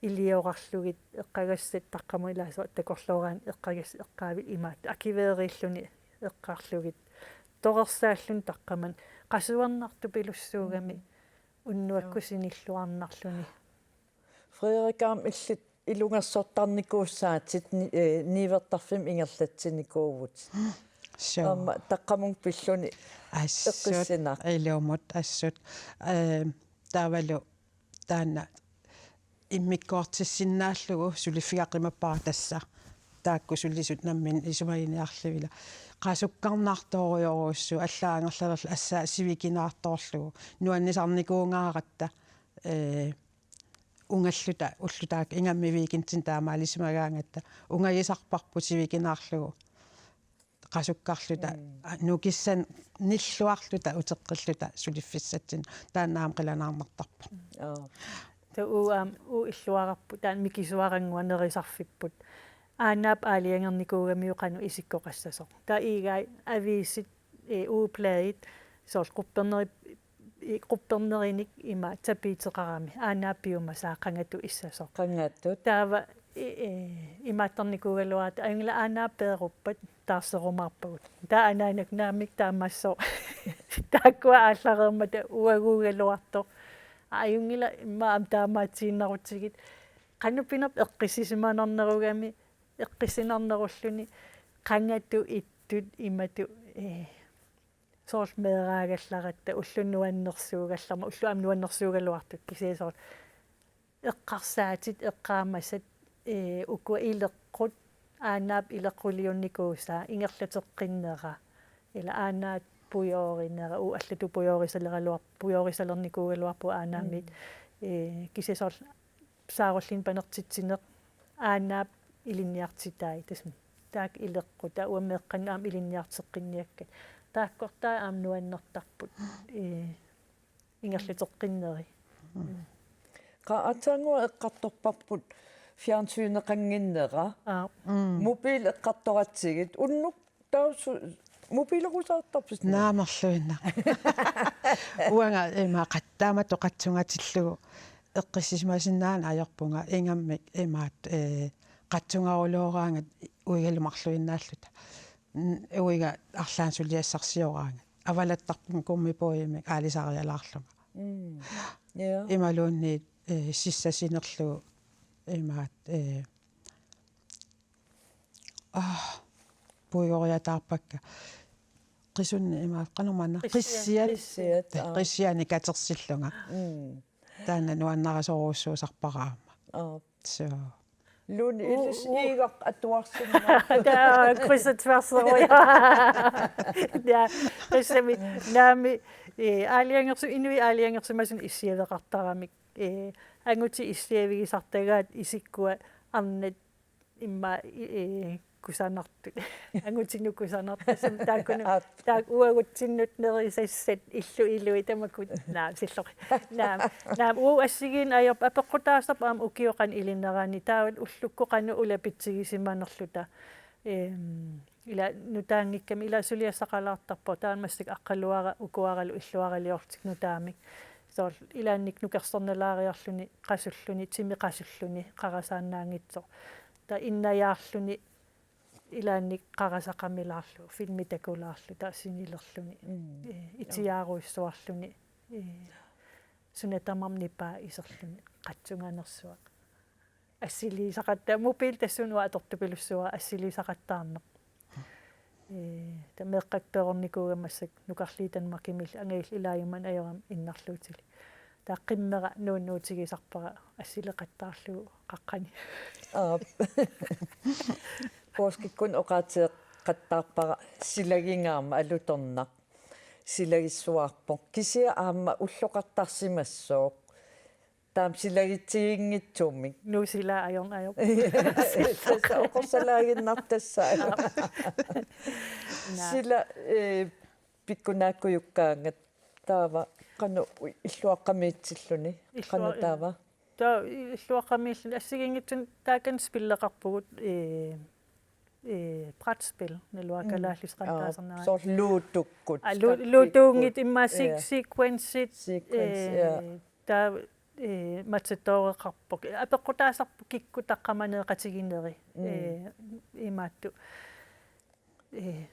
iliorarlugit eqqagassat taqqamut ilaasoq takorlooraanni eqqagassat eqqaavit imaattoq akueriilluni eqqarlugit torersaalluni taqqamani qasuernartupilussuugami. Mm. Unnuakkut. Joo. Sinilluarnarluni. Frederik, aamma illit ilungersortarnikuussaatit ni-, ee, niuertarfimmik ingerlatsinikuuvutit. Suu. Aamma taqqamunga pilluni. Assut, eqqissinnaq. Ilumut assut. Ee, taavalu taanna immikkoortissinnaallugu suliffiga qimappara tassa. Taakku sulisut namminneq isumaginiarlugit ila. Qasukkarnartorujorujussuuvoq, allaat angerlalerluta assaat sivikinaartorlugu. Nuannisarnikuugaaratta, ee, ungalluta ullut taakku ingammik weekendini taamaalisimagaangatta ungagisarparput sivikinaarlugu qasukkarluta. Mm. A, nukissanilluarluta uteqqilluta suliffissatsinnut. Taanna aamma qilanaarnartarpoq. Aa. Taava uagut aamma uagut illuararput taanna mikisuarannguaq nerisarfipput. Aanaap aalajangernikuugamiuk qanoq isikkoqassasoq. Taava iigai aviisit, ee, ugebladit, soorlu qupperneri-, i-, quppernerinik ima tapiiteqarami, aanaap piumasaa qangatut issasoq. Qangatut. Taava, i-, ee, imaattarnikuugaluarpata, ajunngilaq aanaap peeruppat taarserumaarpagut. Taava anaanakkut naamik taamaassooq. Taakkua aallareermata uaguugaluartoq. Ajunngilaq immaqa aamma taamaatsiinnarutsigit. Qanoq pinerpoq eqqissisimanarnerugami, eqqissinarnerulluni, qangatut ittut imatut, ee, soorlu meeraagallaratta, ulloq nuannersuugallarmat, ulloq aamma nuannersuugaluartut, kisianni soorlu eqqarsaatit, eqqaamasat, ee, ukua ileqqut, aanaap ileqquliunnikuusaa, ingerlateqqinnera, ila aanaap pujoorinera, uagut allatut pujoorisaleraluar-, pujoorisalernikuugaluarpugut aanaamiit, mm, ee, kisianni soorlu saarullinik panertitsineq aanaap ilinniartitai, tassami. Taakku ileqqutai, uanga meeqqannut aamma ilinniarteqqinniakkat. Taakkortai aamma nuannertarput, ee, ingerlateqqinneri. Mm. Qaa, aatsaannguaq eqqartorparput fjernsyneqannginnera. Aa. Mm. Mobil eqqartoratsigit. Unnuk taava su-, mobilerusaartarpisi? Naamerluinnaq. Uanga ima qat-, taamatut qatsungatillugu eqqissisimasinnaaneq ajorpunga, ingammik imaat, ee, qatsungarulooraangat uigalu marluinnaalluta. N-, uiga arlaannik suliassarsioraangat. Avalattarpunga gummipuddimik aalisarialaarlunga. Mm. Ja. Imaluunniit, ee, sissap sinerlugu imaat, ee, aa, puigoriataarpakka. Qisunni imaat, qanormaanna? Qissiat. Qissiat. Qissiat, aa. Qissianik katersillunga. Mm. Taanna nuannarisorujussuusarpara aamma. Aa. Suu. Luni, u-, ilis u-, iigaq atuarsinnaa. Taava kryds og tværs. Ja, tassami naamik, ee, aalajangersu-, inuit aalajangersimasut issiaveqartaramik, ee, angutit issiavigisartagaat isikkua arnat immaqa i-, ee, kusanartut. Angutinut kusanartut. Tassami taakkununnga, aap, taakku uagutsinnut nerisassat illup ilui tamakku. Naa, silloq. Naa, naa, uagut assigiinneq ajorput, apeqqutaasarput aamma ukiut qanoq ilinerani, taava ullukkut qanoq ulapitsigisimanerluta. Ehm, ila nutaanngikkami ila suliassaqalaartarpoq, taanna massakkut aqqaluara ukuaralu illuaraliorlutik nutaamik. Soorlu ilaannikkut nukersornalaariarluni, qasulluni, timi qasulluni, qarasaannaanngitsoq. Taava innajaarluni ilaannikkut qarasaqamilaarlugu, filmi takulaarlugu, taava sinilerluni. Mm. Ee, itiaarujussuarluni. Ee, suna tamarmi nipaa iserluni, qatsunganersuaq. Assiliisaqatta-, mobil tassuuna uanga atortupilussuara assiliisaqattaarneq. Ee, taava meeqqakka peroornikuugamik massakkut nukarliit Danmarkimiillu angajulleq ilaajumaneq ajorami innarluutili. Taava qimmera nuunnuutigisarpara assileqattaarlugu qaqqani. Aap. Poorskikkunni oqaatigeqattaarpara silagingaarmat alutornaq. Silagissuarpoq. Kisianni aamma ulloqartarsimassooq. Taama silagitsiginngitsumik. Nuusila ajorn-, ajor-. Tassa oqorsalaaginnartoq tassa. Naa. Sila, eh, pikkunaakkujukkaangat taava qanoq illuaqqamiitsilluni. Illua-, qanoq taava? Taava illuaqqamiilluni assigiinngitsunik taakani spilleqarpugut, eh, eh, brætspil, naluara kalaallisut qanoq taasarnera. Soorlu luutukkut, aa, lu-, skakkikkut. Luutuunngitsut immaqa se-, ja, sequensit, sequence, eh, ja, taava, eh, matadoreqarpoq. Apeqqutaasarpoq kikkut taqqamaneeqatigineri. Mm. Eh, imaattoq. Eh,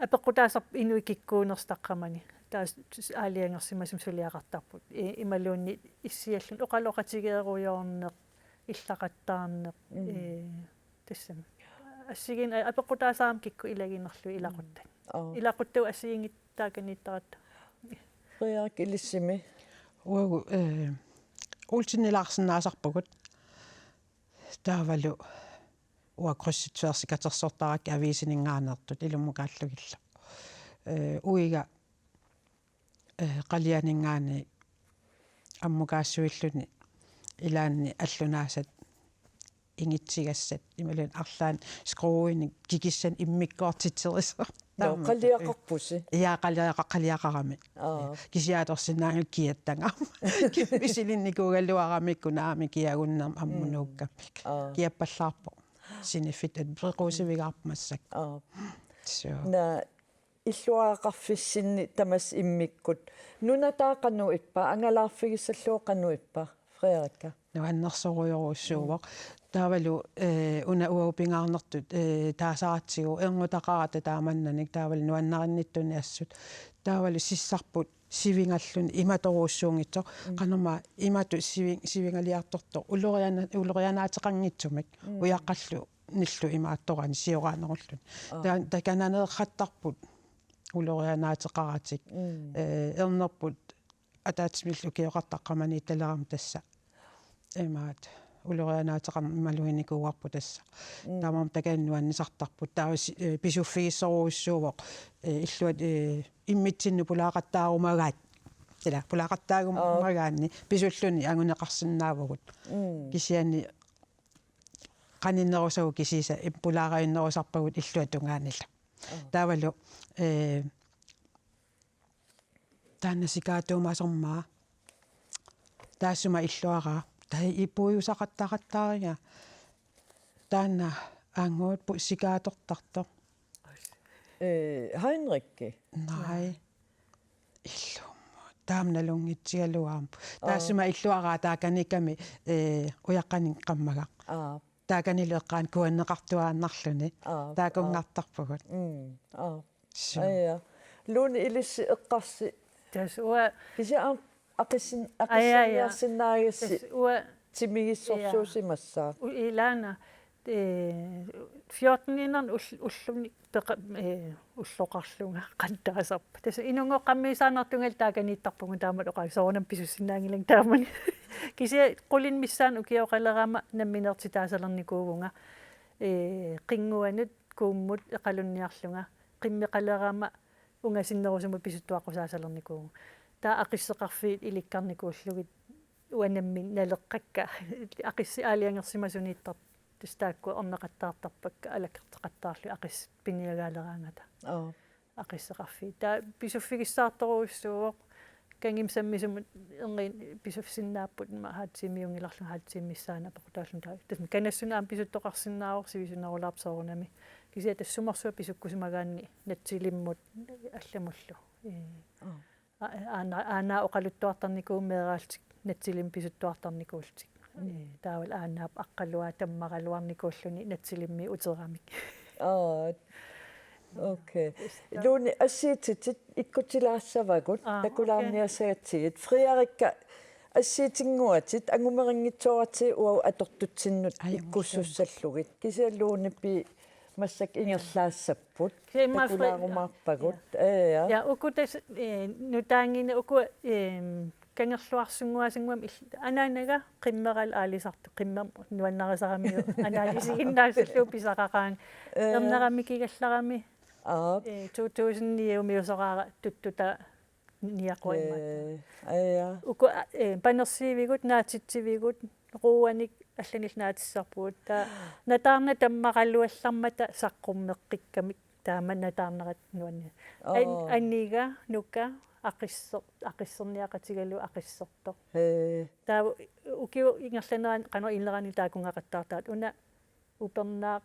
apeqqutaasarpoq inuit kikkuunersut taqqamani. Taava s-, s-, aalajangersimasumik suliaqartarput. Eh, imaluunniit issialluni oqaloqatigeerujoorneq, illaqattaarneq. Mm. Eh, tassami. Assigiin-, a-, apeqqutaasarami kikkut ilaginerlugit ilaquttat. Mm. Aa. Ilaquttagut assigiinngitsut taakaniittaratta. Frederik ilissimi. Uagut, eh, Olsenilaarsinnaasarpugut. Taavalu uanga kryds og tværs katersortarakkit aviisininngaanneersut ilummukaallugillu. Eh, uiga, eh, qalianinngaanniit ammukaassuilluni ilaanni allunaasat ingitsigassat imaluunniit arlaannik skruinik kikissanik immikkoortitserisoq. Nå, taamaammat. Qaliaqarpusi? Ja, qaliaqa-, qaliaqarami. Aa. Kisianni atorsinnaanngilaq kiattagaq. Misilinnikuugaluaramikku naamik kiagunnermik ammunuukkamik. Mm. Aa. Kiappallaarpoq. Siniffittat pequsivigaarput massakkut. Aa. Suu. Naa, illuaraqarfissinni tamassi immikkut. Nunat taava qanoq ippa, angalaarfigissallugu qanoq ippa, Frederikka? Nuannersorujorujussuuvoq. Mm. Taavalu, eh, una uagut pingaarnertut, eh, taasaratsigu erngutaqarata taamannanik taavalu nuannarinnittunik assut. Taavalu sissarput sivingalluni imatorujussuunngitsoq. Mm. Qanormaa imatut sivi-, sivingaliartortoq. Uloriana-, ulorianaateqanngitsumik. Mm. Ujaqqallunillu imaattorani sioraanerulluni. Aa. Ta-, takananeeqqattarput ulorianaateqaratik. Mm. Eh, ernerput ataatsimillu ukioqartoq taqqamaniittaleramik tassa. Imaat, ulorianaateqarmat maluginikuuarput tassa. Mm. Taamaammat takanna nuannisartarput. Taava si-, eh, pisuffigissorujussuuvoq, eh, illuat, eh, immitsinnut pulaaqattaarumagaat. Ila, pulaaqattaarumagaanni, aa, pisulluni anguneqarsinnaavugut. Mm. Kisianni qaninnerusagut kisiisa, im-, pulaarajunnerusarpagut illuatungaanillu. Aa. Taavalu, eh, taanna sikaatuumasormaa. Taassuma illuaraa. Taava ipuujusaqattaqattaariga. Taanna aanguut pu-, sikaatortartoq. Eh, Heinrikki? Nej. Illummut. Taama nalunngitsigalugu aamma. Aa. Taassuma illuaraa taakaniikkami, eh, ujaqqanik qammagaq. Aa. Taakanilu eqqaani kuanneqartuaannarluni. Aa, aa. Taakunngartarpugut. Mm, aa. Suu. Aja. Lone ilissi eqqarsi. Tassa uanga. Kisianni aqissin-, aqissinniarsinnaagassi. Tassa uanga. Timigissorsuusimassaaq. Ja. U-, ilaana, eh, fjorten-iinnarni ull-, ulluni peqa-, eh, ulloqarlunga qantaasarpa. Tassa inunngoqqammiisaannartungalu taakaniittarpunga taamaattoq oqaasii soorunami pisussinnaanngilanga taamani. Kisianni qulinik missaani ukioqalerama nammineq taasalernikuuvunga. Eh, qinnguanut, kuummut eqalunniarlunga. Qimmeqalerama ungasinnerusumut pisuttuaqqusaasalernikuuvunga. Taava aqisseqarfiit ilikkarnikuullugit uanga nammineq naleqqakka. Aqissit aalajangersimasuniittartut tassa taakku orneqattaartarpakka, alakerteqattaarlugit aqissit piniagaaleraangata. Aa. Aqisseqarfiit. Taava pisuffigissaartorujussuuvoq. Kangimmi sammisumut erniinnaq pisussinnaapput, ima halv time-iunngilarlunga, halv time missaani apeqqutaallunga taava. Tassa kanassunik aamma pisuttoqarsinnaavoq, sivisunerulaarpoq soorunami. Kisianni tassa sumersuaq pisukkusimagaanni natsilimmut allamullu. Ee. Aa. A-, aana-, aanaap oqaluttuartarnikuuvoq meeraallutik natsilimmik pisuttuartarnikuullutik. Mm. Ee, taavalu aanaap aqqaluaa tammaraluarnikuulluni natsilimmik uteramik. Aa, okay. Lone, assiititit ikkutilaassavagut, aa, okay, takulaarniassagatsigit. Frederikka, assiitinnguatit, angumerinngitsooratsigu uagut atortutsinnut, ai, ikkussussallugit. Kisianni Lone, pi-, Massakkut ingerlaassapput. Kisianni immaqa fri-, takulaarumaapput. Ja. Ja, uku tassa, eh, nutaanngini uku, eh, Kangerluarsunnguasunngua il-, anaanaga qimmeralu aalisartoq, qimmeq nuannarisaramiuk anaanaa isiginnaarlugu pisaqaqaanga. Eh. Erneramikigallarami. Aap. Eh, to tusind ni-umiusoraara tuttuta niaquimmat. Eh, aja. Uku, eh, panersiivigut, naatitsivigut, ruuanik allanillu naatitsisarpugut. Taava nataarnata tammaraluallarmata saqqummeqqikkamik taama nataarnerat nuanni. An-, Oo. Aniga, nuka, aqisser-, aqisserniaqatigalugu aqissertoq. Hee. Taava ukiup ingerlanerani qanoq ineraani taakunngaqattaartarput. Una upernaaq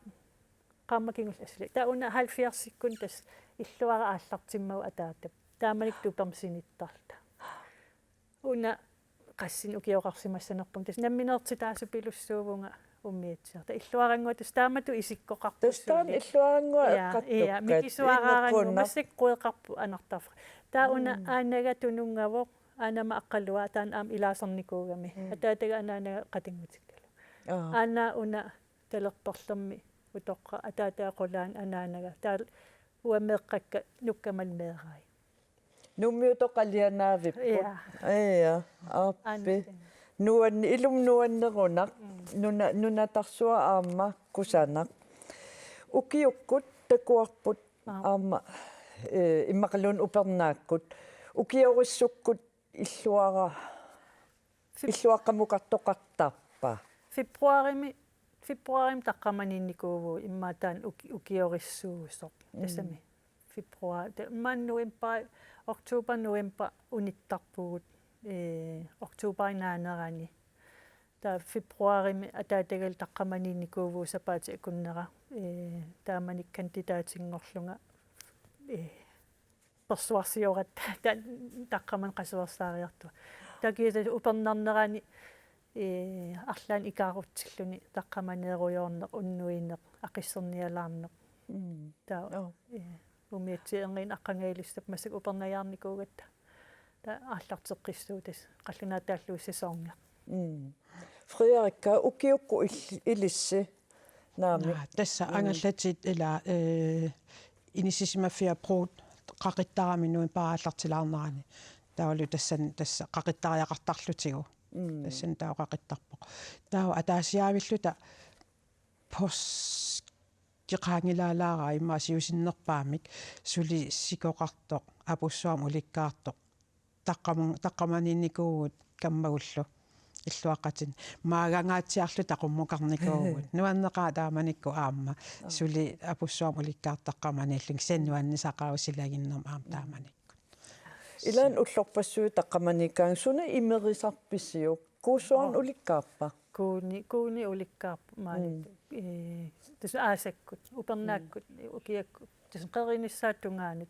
qaammat kingulleq assili. Taava una halvfjerdsikkut tassa illuara aallartimmagu ataatap. Taamanikkut tupermi sinittarluta. Una qassinik ukioqarsimassanerput. Tassa nammineertitaasupilussuuvunga umiatsiaq. Taava illuarannguaq tassa taamatut isikkoqarput. Tassa taanna suli. Illuarannguaq. Ja, qattuppat. Ja, mikisuaraarannguaq. Inequnaq. Massakkut queqarput anartarfeqarlutik. Taava una, mm, aanaga tununngavoq, aanama aqqalua, taanna aamma ilaasarnikuugami. Mm. Ataataga anaanaga qatanngutikkalu. Aa. Aana una talerperlermi utoqqaq, ataataga qulaani anaanaga. Taava uanga meeqqakka nukkama meerai. Nuummiutoqqalianaavipput. Ja. Ja, aappi. Aana. Nuanni-, ilumut nuannerunaq. Mm. Nuna-, nunatarsuaq aamma kusanaq. Ukiukkut takuarput. Aap. Aamma, eh, immaqaluunniit upernaakkut. Ukiorissukkut illuara-, feb-, illuaqqamukartoqartarpa? Februarimi, februarimi taqqamaniinnikuuvugut immaqa taanna uki-, ukiorissuusoq. Mm. Tassami. Februar, te-, maani november, oktober, november unittarpugut, eh, oktoberip naanerani. Taava februarimi ataatagalu taqqamaniinnikuuvugut sapaatip akunnera, eh, taamani kandidaatinngorlunga, eh, persuarsioratta ta-, taqqamani qasuersaariartunga. Taava kiisa upernarnerani, eh, arlaannik ikaarutsilluni taqqamaneerujoorneq, unnuineq, aqissernialaarneq. Mm. Taava, joo, eh, umiatsiaq erniinnaq aqqangajalissappat massakkut upernajaarnikuugatta. Taava aallarteqqissuutit qallunaatut taallugu sæsoneq. Mm. Frederikke, ukiukkut il-, ilissi naamik. Naa, tassa, mm, angallatit ila, eh, inissisimaffiat Brut qaqittarami novembarip aallartilaarnerani. Taavalu tassani, tassa qaqittariaqartarlutigu. Mm. Tassani taava qaqittarpoq. Taava ataasiaavilluta poorskip qaangilaalaarami immaqa siusinnerpaamik suli sikoqartoq, apussuarmik ulikkaartoq. Taqqamun-, taqqamaniinnikuuvugut kammagullu illuaqqatinik. Maagangaatsiarluta qummukarnikuuvugut. Nuanneqaaq taamanikkut aamma. Aa. Suli apussuarmik ulikkaartoq taqqamaniilluni. Kisianni nuannisaqaaq silaginnermik aamma taamanikkut. Ilaanni ullorpassuit taqqamaniikkaangat suna imerisarpisiuk? Kuussuarnut, oo, ulikkaarpa? Kuuni, kuuni ulikkaarpoq maani. Mm. Eh, tassa aasakkut, upernaakkut, mm, ukiakkut. Tassa qerinissaata tungaanut.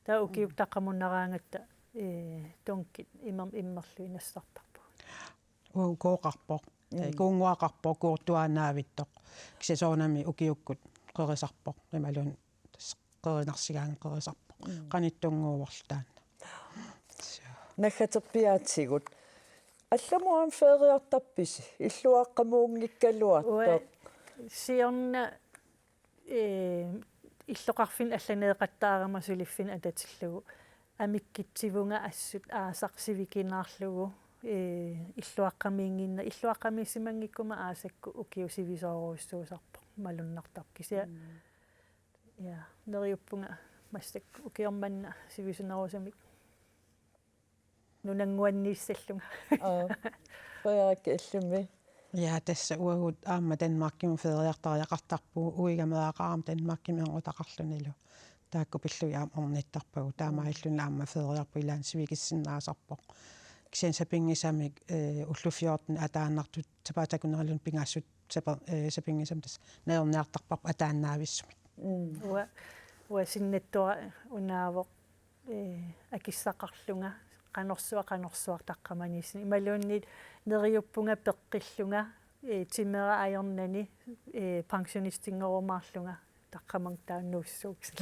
Taava ukiukkut, mm, taqqamunaraangatta, eh, dunkit imer-, immerlugit nassartarpugut. Uagut kooqarpoq. Mm. Eh, kuunnguaqarpoq, kuurtuaannaavittoq. Kisianni soorunami ukiukkut qerisarpoq. Imaluunniit tassa qerinarsigaangat qerisarpoq. Mm. Qanittunnguuvorlu taanna. Suu. Naggaterpiaatigut. Allamut aamma feriartarpisi? Illuaqqamuunngikkaluartoq. Uanga siorna, eh, illoqarfinni allaneeqattaarama suliffinni atatillugu. Amikkitsivunga assut aasaq sivikinaarlugu, eh, illuaqqamiinnginne-, illuaqqamiissimanngikkuma aasakkut ukiut sivisoorujussuusarpoq malunnartarpoq. Kisianni, mm, ja, neriuppunga massakkut ukioq manna sivisunerusumik nunannguanniissallunga. Aa, Frederikke illimmi? Ja, tassa uagut aamma Danmarkimut feriartariaqartarpugut, uiga meeraqarama Danmarkimi erngutaqarlunilu. Taakku pillugit aamma ornittarpagut, taamaalilluni aamma feriarpugut, ilaanni sivikissinnaasarpoq. Kisianni sapinngisamik, eh, ullut fjorten ataannartut sapaatip akunneraluunniit pingasut sapa-, eh, sapinngisamik tassa najorniartarparput ataannavissumik. Mm. Uanga, uanga sinnattuara unaavoq, eh, akissaqarlunga qanorsuaq qanorsuaq taqqamaniissaneq. Imaluunniit neriuppunga peqqillunga, eh, timera ajornani, eh, pensionistinngorluarlunga taqqamani taanna nuussuukkasik.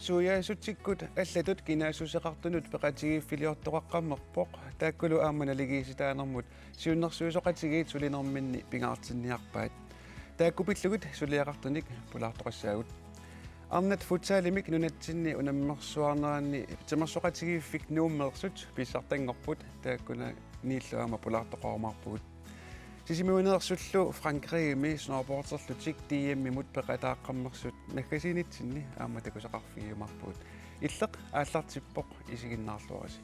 Suiaassutsikkut allatut kinaassuseqartunut peqatigiiffiliortoqaqqammerpoq, taakkulu aamma naligiissitaanermut siunnersuisoqatigiit sulinerminni pingaartinniarpaat. Taakku pillugit suliaqartunik pulaartoqassaagut. Arnat futsalimik nunatsinni unammersuarneranni timersoqatigiiffik Nuummeersut pissartanngorput, taakkuniillu aamma pulaartoqarumaarpugut. Sisimiuneersullu Frankrigimi snowboarderlutik D M-imut peqataaqqammersut naggasiinitsinni aamma takusaqarfigiumaarpugut. Illeq aallartippoq, isiginnaarluarisi.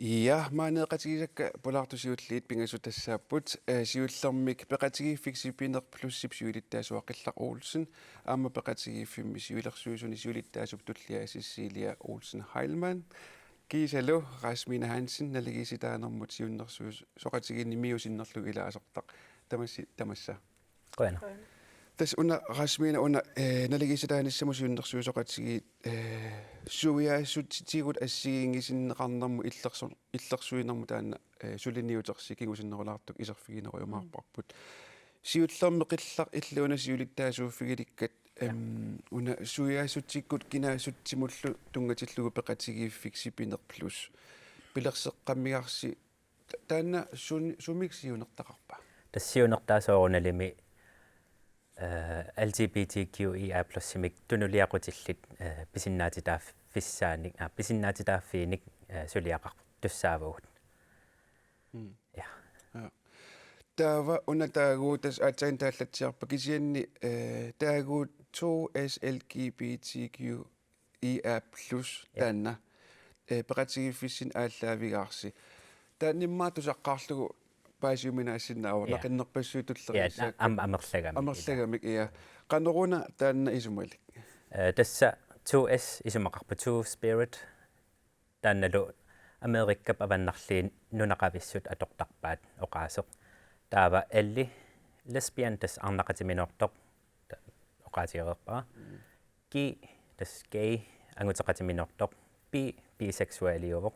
Ja, maani peqatigisakka pulaartut siulliit pingasut tassaapput, eh, siullermik peqatigiiffik Sipineq Plusip siulittaasua Qillaq Olsen, aamma peqatigiiffimmi siulersuisuni siulittaasup tullia Cecilia Olsen Heilmann, kiisalu Rasmiina Hansen naligiissitaanermut siunnersuisoqatigiinni MIO sinnerlugu ilaasortaq. Tamassi, tamassa. Qujanaq. Tassa una Rasmiina una, eh, naligiissitaanissamut siunnersuisoqatigiit, eh, suiaassutsitigut assigiinngisinneqarnermut illersu-, illersuinermut taanna, eh, suliniutersi kingusinnerulaartukkut iserfiginerujumaarparput. Siullermik Qillaq illit una siulittaasuuffigilikkat, em, una suiaassutsikkut kinaassutsimullu tunngatillugu peqatigiiffik Sipineq Plus pilerseqqammigarsi, ta-, taanna sun-, sumik siunertaqarpa? Tassa siunertaa soorunalimi, eh, L G B T Q I A plus-imik tunuliaqutillit, eh, pisinnaatitaaffissaannik, ah, pisinnaatitaaffiinik, eh, suliaqartussaavugut. Mm. Ja. Ja. Taava una taaguut tassa aatsaat taallatsiarpa kisianni, eh, taaguut to S L G B T Q I A plus. Ja. Taanna, eh, peqatigiiffissinni aallaavigaarsi. Taanna immaqa tusaqqaarlugu paasiuminaassinnaavoq, ja, naqinnerpassuit tulleriissaat. Ja, am-, amerlagamik. Amerlagamik, ja. Qanoruna taanna isumalik? Eh, tassa two S isumaqarpoq, Two Spirit. Taannalu Amerikap avannarliini nunaqavissut atortarpaat oqaaseq. Taava L, lesbian, tassa arnaqatiminoortoq, ta-, oqaatigereerpara. Mm. G, tassa gay, anguteqatiminoortoq. B, biseksualiuvoq.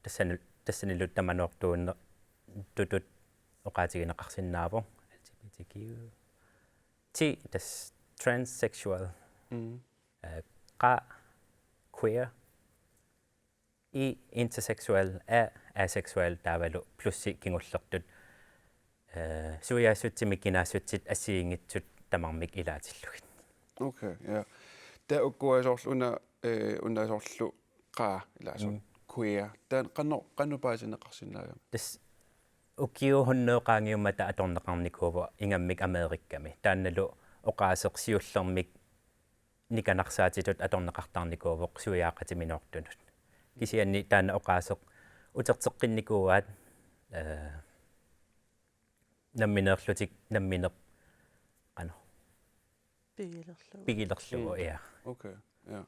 Tassani-, tassanilu tamanoortuunne-, tutut oqaatigineqarsinnaavoq, L G B T Q. T, tassa transsexual. Mm. Eh, qa, queer. I, interseksuel, A, aseksuel, taavalu plussi kingullertut, eh, suiaassutsimik kinaassutsit assigiinngitsut tamarmik ilaatillugit. Okay, ja. Taava ukua soorlu una, eh, una soorlu qa, ilaa soorlu, mm, queer. Taanna qanoq, qanoq paasineqarsinnaagami? Tassa ukiut hunnorujut qaangiummata atorneqarnikuuvoq ingammik Amerikami. Taannalu oqaaseq siullermik nikanarsaatitut atorneqartarnikuuvoq suiaaqatiminoortunut. Kisianni taanna oqaaseq uterteqqinnikuuaat, eh, nammineerlutik nammineq, qanoq, pigilerlugu. Pigilerlugu, mm, ja. Okay, ja.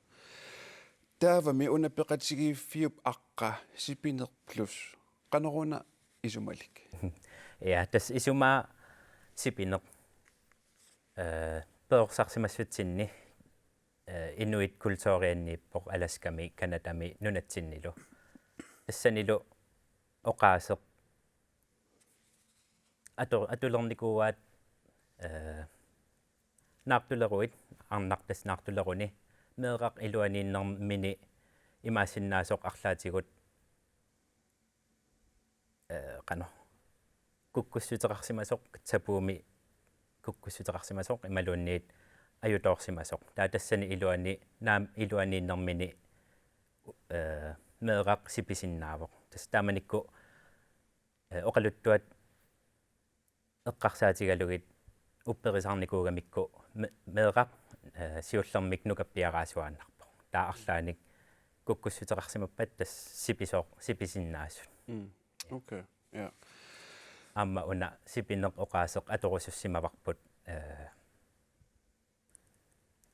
Taavami una peqatigiiffiup aqqa, Sipineq Plus. Qanoruna isumalik? Ja, tassa isumaa Sipineq, eh, perorsarsimassutsinni, eh, inuit kulturianniippoq Alaskami, Canadami nunatsinnilu. Tassanilu oqaaseq atu-, atulernikuuaat, eh, naartuleruit, arnaq tassa naartuleruni, meeraq iluaniinnermini imaassinnaasoq arlaatigut, eh, qanoq, kukkussuteqarsimasoq, tabuumi kukkussuteqarsimasoq imaluunniit ajutoorsimasoq. Taava tassani iluani-, naam-, iluaniinnermini, eh, meeraq sipisinnaavoq. Tassa taamanikkut, eh, oqaluttuat eqqarsaatigalugit upperisarnikuugamikku me-, meeraq, eh, siullermik nukappiaraasuaannarpoq. Taava arlaannik kukkussuteqarsimappat tassa sipisoq, sipisinnaasut. Mm. Okay, ja. Aamma una Sipineq oqaaseq atorusussimavarput, eh,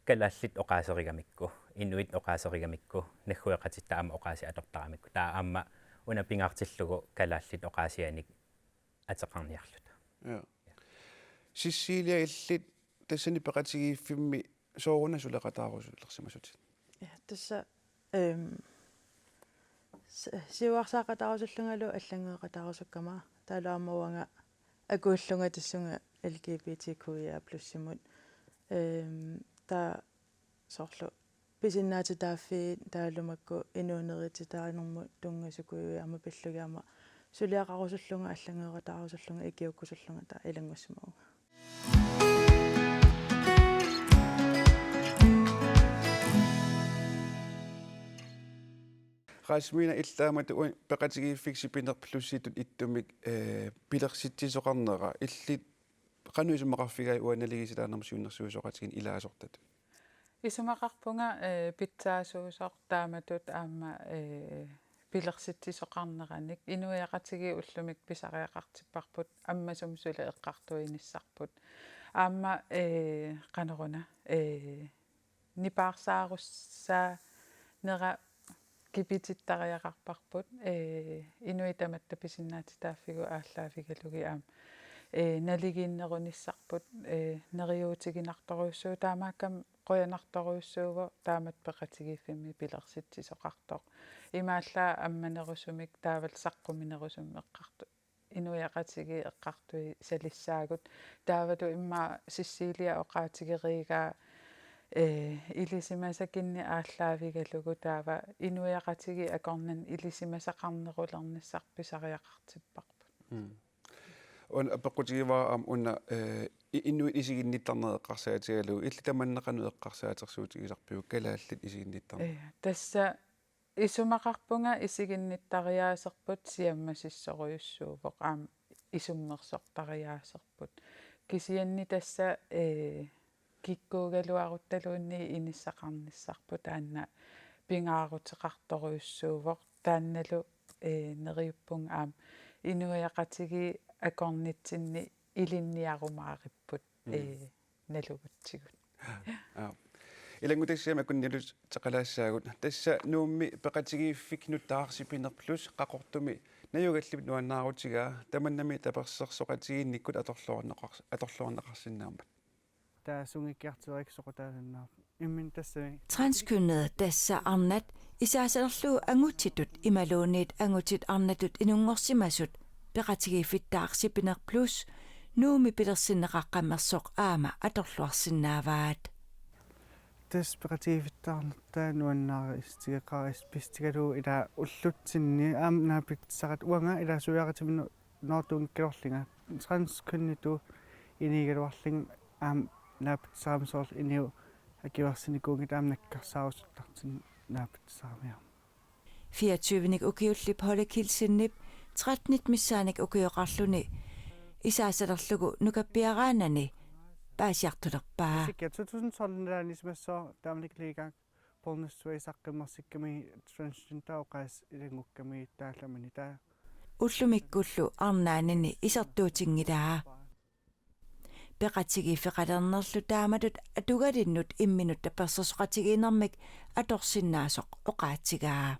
kalaallit oqaaserigamikku, inuit oqaaserigamikku, naggueqatitta aamma oqaasii atortaramikku. Taava aamma una pingaartillugu kalaallit oqaasianik ateqarniarluta. Ja. Cecilia, illit tassani peqatigiiffimmi sooruna suleqataarusulersimasutit? Ja, tassa, ehm, s-, siuarsaaqataarusullungalu allanngeeqataarusukkama, taavalu aamma uanga akuullunga tassunga L G B T Q I A plus-imut. Ehm, taava soorlu pisinnaatitaaffii taavalu makku inuunerititaanermut tunngasukkuit aamma pillugit aamma suliaqarusullunga, allanngoqataarusullunga, ikiuukkusullunga taava ilanngussimavunga. Rasmiina, illit taamatut uani peqatigiiffik Sipineq Plusitut ittumik, eh, pilersitsisoqarnera, illit qanoq isumaqarfigaat uani naligiissitaanermut siunnersuisoqatigiinni ilaasortatut? Isumaqarpunga, eh, pitsaasuusoq taamatut aamma, eh, pilersitsisoqarneranik. Inuiaqatigiit ullumikkut pisariaqartipparput, ammasumik suli eqqartuinissarput. Aamma, eh, qanoruna, eh, nipaarsaarussaanera kipitittariaqarparput, eh, inuit tamatta pisinnaatitaaffigut aallaavigalugit aamma, eh, naligiinnerunissarput, eh, neriuutiginartorujussuuvoq, taamaakkami qujanartorujussuuvoq taamatut peqatigiiffimmi pilersitsisoqartoq. Imaallaat ammanerusumik taavalu saqquminerusumik eqqartu-, inuiaqatigiit eqqartuisalissaagut. Taavalu immaqa Cecilia oqaatigeriigaa, eh, ilisimasakinneq aallaavigalugu taava inuiaqatigiit akornanni ilisimasaqarnerulernissarput pisariaqartipparput. Mm. Una apeqqutigivara aamma una, eh, i-, inuit isiginnittarnerat eqqarsaatigalugu, illit tamanna qanoq eqqarsaatersuutigisarpiuk kalaallit isiginnittarnerat? Eh, tassa isumaqarpunga isiginnittariaaserput siammasissorujussuuvoq aamma isummersortariaaserput. Kisianni tassa, eh, kikkuugaluaruttaluunniit inissaqarnissarput taanna pingaaruteqartorujussuuvoq. Taannalu, eh, neriuppunga aamma inuiaqatigiit akornatsinni ilinniarumaaripput, mm, eh, nalugutsigu. Aap. Ilanngutassiami akunnialuteqalaassaagut. Tassa Nuummi peqatigiiffik nutaaq Sipineq Plus Qaqortumi najugallip nuannaarutigaa, tamannami tapersersoqatigiinnikkut atorluarneqars-, atorluarneqarsinnaammat. Taava sungiukkiartuerik soqutaasannaarpoq. Imminut tassami. Transkønnet, tassa arnat isaasalerlugu angutsitut imaluunniit angutit arnatut inunngorsimasut, peqatigiiffittaaq Sipineq Plus Nuummi pilersinneqaqqammersoq aamma atorluarsinnaavaat. Tassa peqatigiiffittaarnertaa nuannaarissutigeqaara, is-, pissutigalugu ilaa ullutsinni aamma naapitsisaqaat, uanga ilaa suliaqatiminut noortuunngikkaluarlunga, transkønnitut inigigaluarlunga aamma naapitsisarama, soorlu inuit akuersinikuunngitsut aamma nakkarsaarusuttartut naapitsisaramiuk. Fireogtyvenik ukiullip Holly Kielsenip trettenit missaannik ukioqarluni isaasalerlugu nukappiaraanani paasiartulerpaa. Sikka to tusind tolv nalaani isumassooq taamanikkut liigaak pornostue saqqummersikkami transgender oqaas ilanngukkami taallamani taava. Ullumikkullu arnaanini isertuutinngilaa. Peqatigiiffeqalernerlu taamatut atugalinnut imminut tapersersoqatigiinnermik atorsinnaasoq oqaatigaa.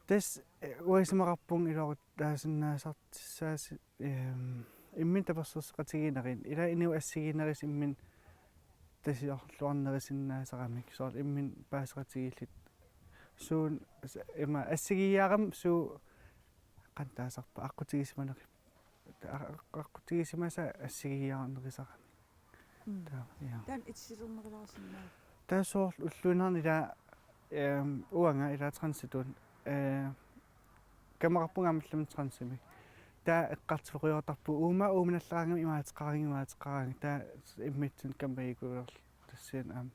Tassa, eh, uanga isumaqarpunga iluaqutaasinnaasartussaasut, ehm, imminut tapersersoqatigiinnerit. Ilaa inuit assigiinnerisa imminut tasiorluarnerisinnaasaramik. Soorlu imminut paaseqatigiilluta. Suut s-, ima assigiiaarami suut qanoq taasarpaat, aqqutigisimaneq-, a-, aq-, aqqutigisimasat assigiiaarnerisarami. Mm. Taava, ja. Taanna itissilerneqalaarsinnaava? Taava soorlu ulluinnarni ilaa, ehm, uanga ilaa transitut, eh, kamaqarpunga aamma allamik transimik. Taava eqqartueqqujoortarpugut uuma, uumanallaraangama imaateqaraangat, imaateqaraangat. Taava immitsinnut kammagiukujoorluta tassani aamma.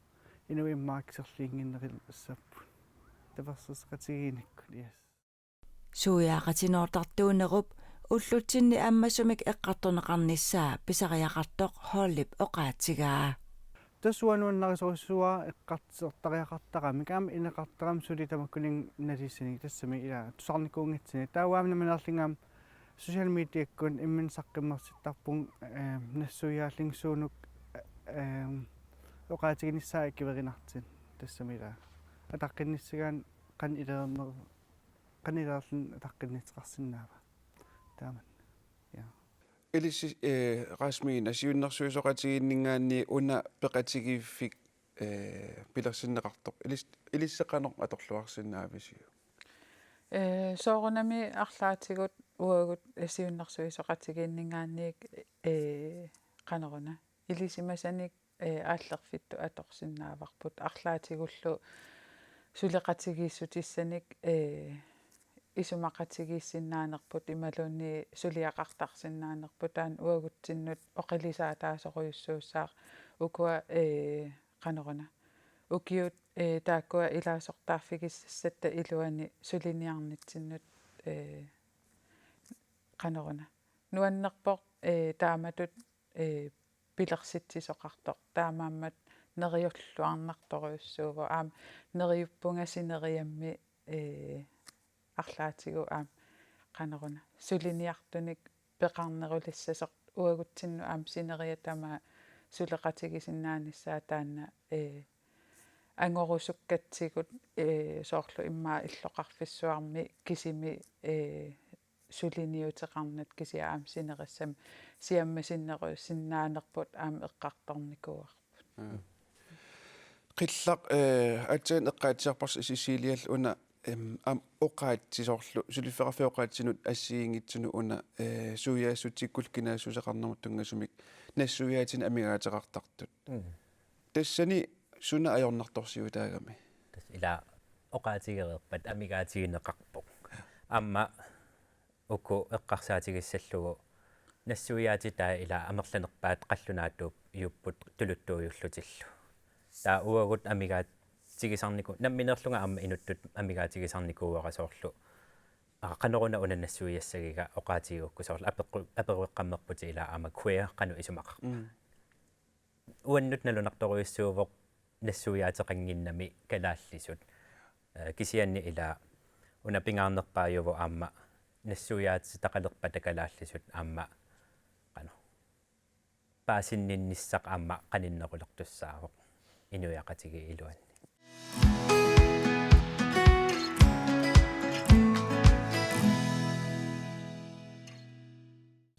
Inuit immaqa akiserliinnginnerit assapput. Tapersersoqatigiinnikkut, yes. Suiaaqatinoortartuunerup ullutsinni ammasumik eqqartorneqarnissaa pisariaqartoq Hollip oqaatigaa. Tassa uanga nuannarisorujussuuara eqqartortariaqartaramik aamma ineqartaramik suli tamakkuninnga nalisanik, tassami ilaa tusarnikuunngitsunik. Taava uanga nammineerlunga aamma social mediakkut imminut saqqummersittarpunga, eh, nassuiaallunga suunukua, eh, oqaatiginissaa akuerinartunut, tassami ilaa ataqqinnissagaanni qanoq ileerner-, qanoq ileerluni ataqqinnisseqarsinnaava. Taamani. Ja. Ilissi, eh, Rasmiina, siunnersuisoqatigiinninngaanniit una peqatigiiffik, eh, pilersinneqartoq. Ilis-, ilissi qanoq atorluarsinnaavisiuk? Eh, soorunami arlaatigut uagut siunnersuisoqatigiinninngaanniit, ee, qanoruna, ilisimasanik, ee, aallerfittut atorsinnaavarput, arlaatigullu suleqatigiissutissanik, ee, isumaqatigiissinnaanerput imaluunniit suliaqartarsinnaanerput, taanna uagutsinnut oqilisaataasorujussuussaaq, ukua, ee, qanoruna, ukiut, ee, taakkua ilaasortaarfigisassatta iluani suliniarnitsinnut, ee, qanoruna, nuannerpoq, ee, taamatut, ee, pilersitsisoqartoq, taamaammat neriulluarnartorujussuuvoq, aamma neriuppunga sineriammi, ee, arlaatigut aamma, qanoruna, suliniartunik peqarnerulissasoq, uagutsinnut aamma sineriak tamaat suleqatigisinnaanissaa taanna, ee, angorusukkatsigut, ee, soorlu immaqa illoqarfissuarmi kisimi, ee, suliniuteqarnata, kisianni aamma sinerissami siammasinnerusinnaanerput aamma eqqartornikuuarput. Aa. Qillaq, ee, aatsaat eqqaatsiarparsi Ceciliallu una, em, aamma oqaatsit, soorlu suliffeqarfiup oqaatsinut assigiinngitsunut una, ee, suiaassutsikkut kinaassuseqarnermut tunngasumik nassuiaatinik amigaateqartartut. Mm. Tassani suna ajornartorsiutaagami? Tassa ila oqaatigereerpat amigaatigineqarpoq. Aamma uku eqqarsaatigissallugu nassuiaatitaa ila amerlanerpaat qallunaatuujupput tuluttuujullutillu. Taava uagut amigaatigisarniku-, nammineerlunga aamma inuttut amigaatigisarnikuuara soorlu, aa, qanoruna una nassuiassagiga oqaatigigukku, soorlu apeqqu-, apereqqammerputit ila aamma queer qanoq isumaqarpa. Mm. Uannut nalunartorujussuuvoq nassuiaateqannginnami kalaallisut. Ee, kisianni ila una pingaarnerpaajuvoq aamma nassuiaatitaqalerpata kalaallisut aamma qanoq paasinninnissaq aamma qaninnerulertussaavoq inuiaqatigiit iluanni.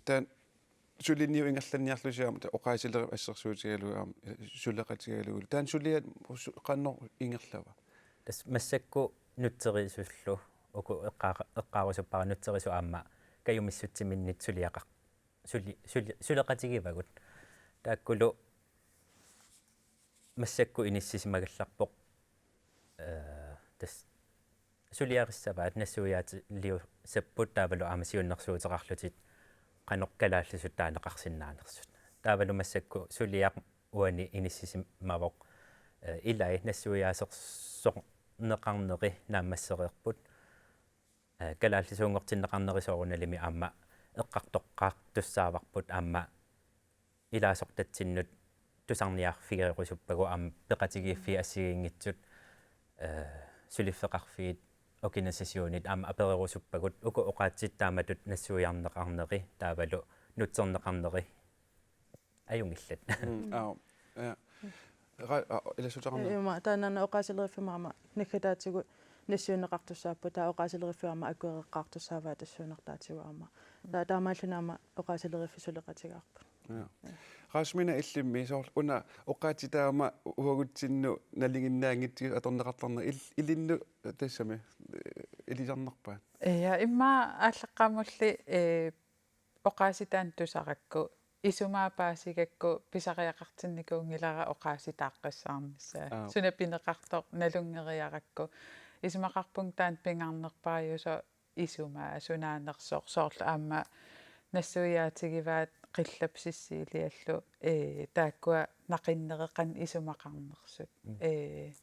Taanna suliniut ingerlanniarlusi aamma oqaasileripput assersuutigalugu aamma, ee, suleqatigalugulu. Taanna suliat su-, qanoq ingerlava? Tassa massakkut nutserisullu, uku eqqaa-, eqqaarusuppara nutserisut aamma kajumissutiminnit suliaqar-, suli-, suli-, suleqatigivagut. Taakkulu massakkut inissisimagallarpoq, ee, tassa suliarissavaat nassuiaatiliussapput taavalu aamma siunnersuuteqarlutik qanoq kalaallisut taaneqarsinnaanersut. Taavalu massakkut suliaq uani inissisimavoq, ee, ilai nassuiaasersorneqarneri naammassereerput. Ee, kalaallisuunngortinneqarneri soorunalimi aamma eqqartoqqaartussaavarput aamma ilaasortatsinnut tusarniarfigerusuppagut aamma peqatigiiffiit assigiinngitsut, ee, suliffeqarfiit, organisationit aamma apererusuppagut uku oqaatsit taamatut nassuiarneqarneri taavalu nutserneqarneri ajunngillat. Mm, aa, ja. Ra-, aa, ilassuteqarnera. Ima, taanna oqaasileriffimmi aamma naggataatigut nassiunneqartussaapput, taava oqaasileriffimmi aamma akuereqqaartussaavaat tassuunartaatigut aamma. Taava taamaalluni aamma oqaasileriffik suleqatigaarput. Ja. Rasmina, illimmi soorlu una oqaatsit taama uagutsinnut nalinginnaanngitsunik atorneqartarneq il-, ilinnut tassami, ee, ilisarnarpaat? Ja, immaqa aallaqqaammulli, ee, oqaasii taanna tusarakku, isumaa paasigakku pisariaqartinnikuunngilara oqaasitaaqqissaarnissaa. Aap. Suna pineqartoq nalunngeriarakku. Isumaqarpunga taanna pingaarnerpaajusoq isumaa sunaanersoq, soorlu aamma nassuiaatigivaat Qillap Ceciliallu, ee, taakkua naqinnerit qanoq isumaqarnersut. Mm. Ee,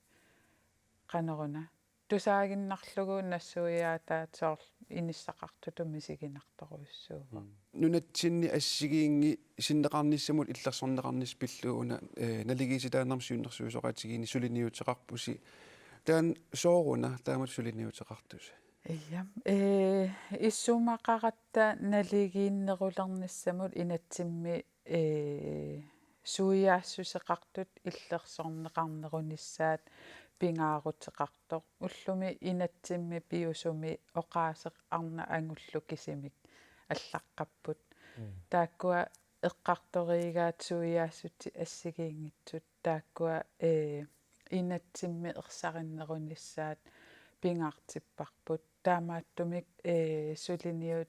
qanoruna. Tusaaginnarlugu nassuiaataat soorlu inissaqartutut misiginartorujussuuvoq. Mm. Nunatsinni assigiinngi-, sinneqarnissamut illersorneqarnissaq pillugu una, ee, naligiissitaanermut siunnersuisoqatigiinni suliniuteqarpusi. Taanna sooruna taamatut suliniuteqartusi? Ja, ee, isumaqaratta naligiinnerulernissamut inatsimmi, ee, suiaassuseqartut illersorneqarnerunissaat pingaaruteqartoq. Ullumi inatsimmi piusumi oqaaseq arnat angullu kisimik allaqqapput. Mm. Taakkua eqqartoriigaat suiaassutsit assigiinngitsut, taakkua, ee, inatsimmi ersarinnerunissaat pingaartipparput. Taamaattumik, ee, suliniut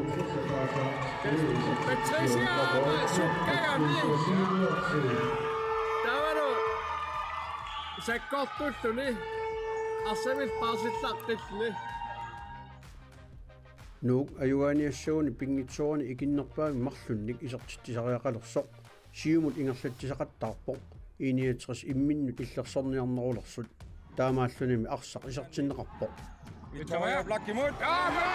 Patricia aamma sukkagami. Taavalu sakkortulluni arsamik paarsillaqqilluni. Nuuk ajugaaniassaguni pinngitsoorani ikinnerpaamik marlunnik isertitsisariaqalersoq siumut ingerlatsisaqattaarpoq, I niogtres imminnut illersorniarnerulersut. Taamaallunimi arsaq isertinneqarpoq. Victoria Blackimut. Aamma!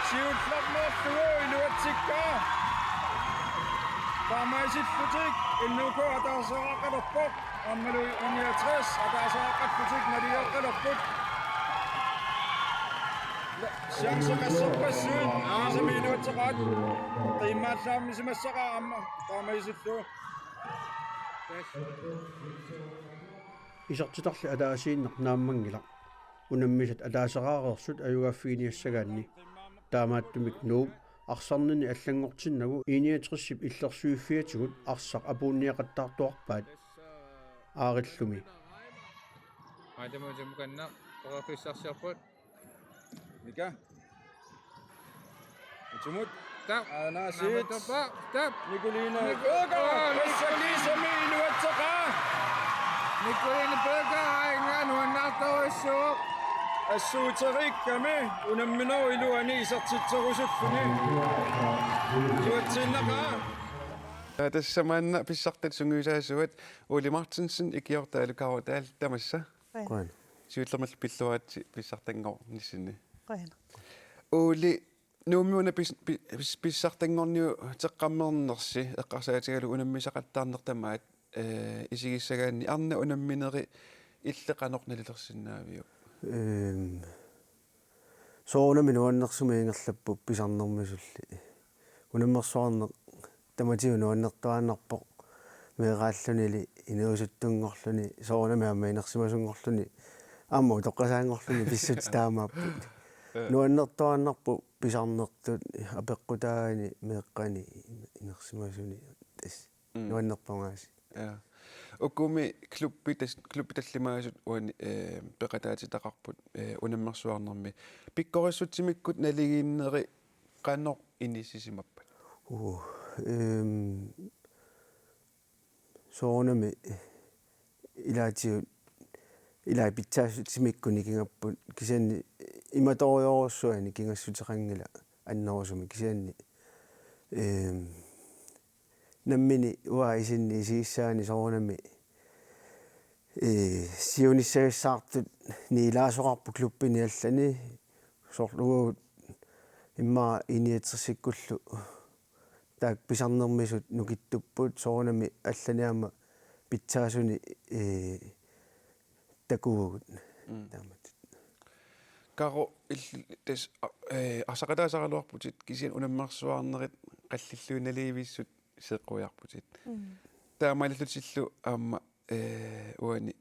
Siullermeerlugu iluatsikkaa. Taamaasillutik N U K ataaseqaqalerpoq. Aammalu I niogtres ataaseqaqallutik naligeqqalerput. Chance qasserpassuit aasami iluatseqaat. Qiimmaallaarmisimassaqaaq aamma taamaasillugu. Isertitarli ataasiinnaq naammanngilaq. Unammisat ataaseraareersut ajugaaffiginiassagaanni. Taamaattumik Nuup arsarnini allanngortinnagu I niogtresip illersuiffiatigut arsaq apuunniaqattaartuarpaat. Aarillumi. Aajamut jumukannaq, toqortussarsiorput. Mika. Utumut. Tap. Anaasiit. Tap. Nicoline Nico-, Bøger. Aa, Nicoline. Assakiisami iluatseqaa. Nicoline Bøger, aajuna nuannaartorujussuuvoq. Assuuteriikkami unamminerup iluani isertitserusulluni. Iluatsiinnaqaaq. Aa, tassa maanna pissartat sungiusaasuat Ole Martinsen ikiortaalu Karo Dahl tamassa. Qujan. Qujan. Siullermilli pilluaritsi pissartanngornissani. Qujan. Ole, Nuummi una pis-, pi-, pis-, pissartanngorniuteqqammernersi eqqarsaatigalugu unammisaqattaarneq tamaat, eh, isigissagaanni arnat unammineri illit qanoq nalilersinnaaviuk? Ehm, soorunami nuannersumik ingerlapput pisarnermisulli. Unammersuarneq tamatigut nuannertuaannarpoq meeraallunili inuusuttunngorluni soorunami aamma inersimasunngorluni aamma utoqqasaanngorluni pissutsit taamaapput. Ee. Nuannertuaannarpoq pisarnertut apeqqutaani meeqqani inersimasuni tassa. Mm. Nuannerpoq aasiit. Ja. Ukumi klubbi tas-, klubbi tallimaasut uani, eh, peqataatitaqarput, eh, unammersuarnermi. Pikkorissutsimikku naligiinneri qanoq inissisimappat? Uh, ehm, soorunami ilaatigut, ilai pitsaassutsimikkut nikingapput, kisianni imatorujorujussuaq nikingassuteqanngilaq annerusumik, kisianni, ehm, nammineq uanga isinni isigissaani soorunami, ee, siunissagissaartut niilaasoqarput klubbini allani, soorlu uagut immaqa I niogtresikkullu taakku pisarnermisut nukittupput, soorunami allani aamma pitsaasuni, ee, takuvugut. Mm. Taamatut. Karo, illit tassa, a-, eh, arsaqataasaraluarputit, kisianni unammersuarnerit qallilluinnaliivissut seeqquiarputit. Mm. Taamaalillutillu aamma, eh, uani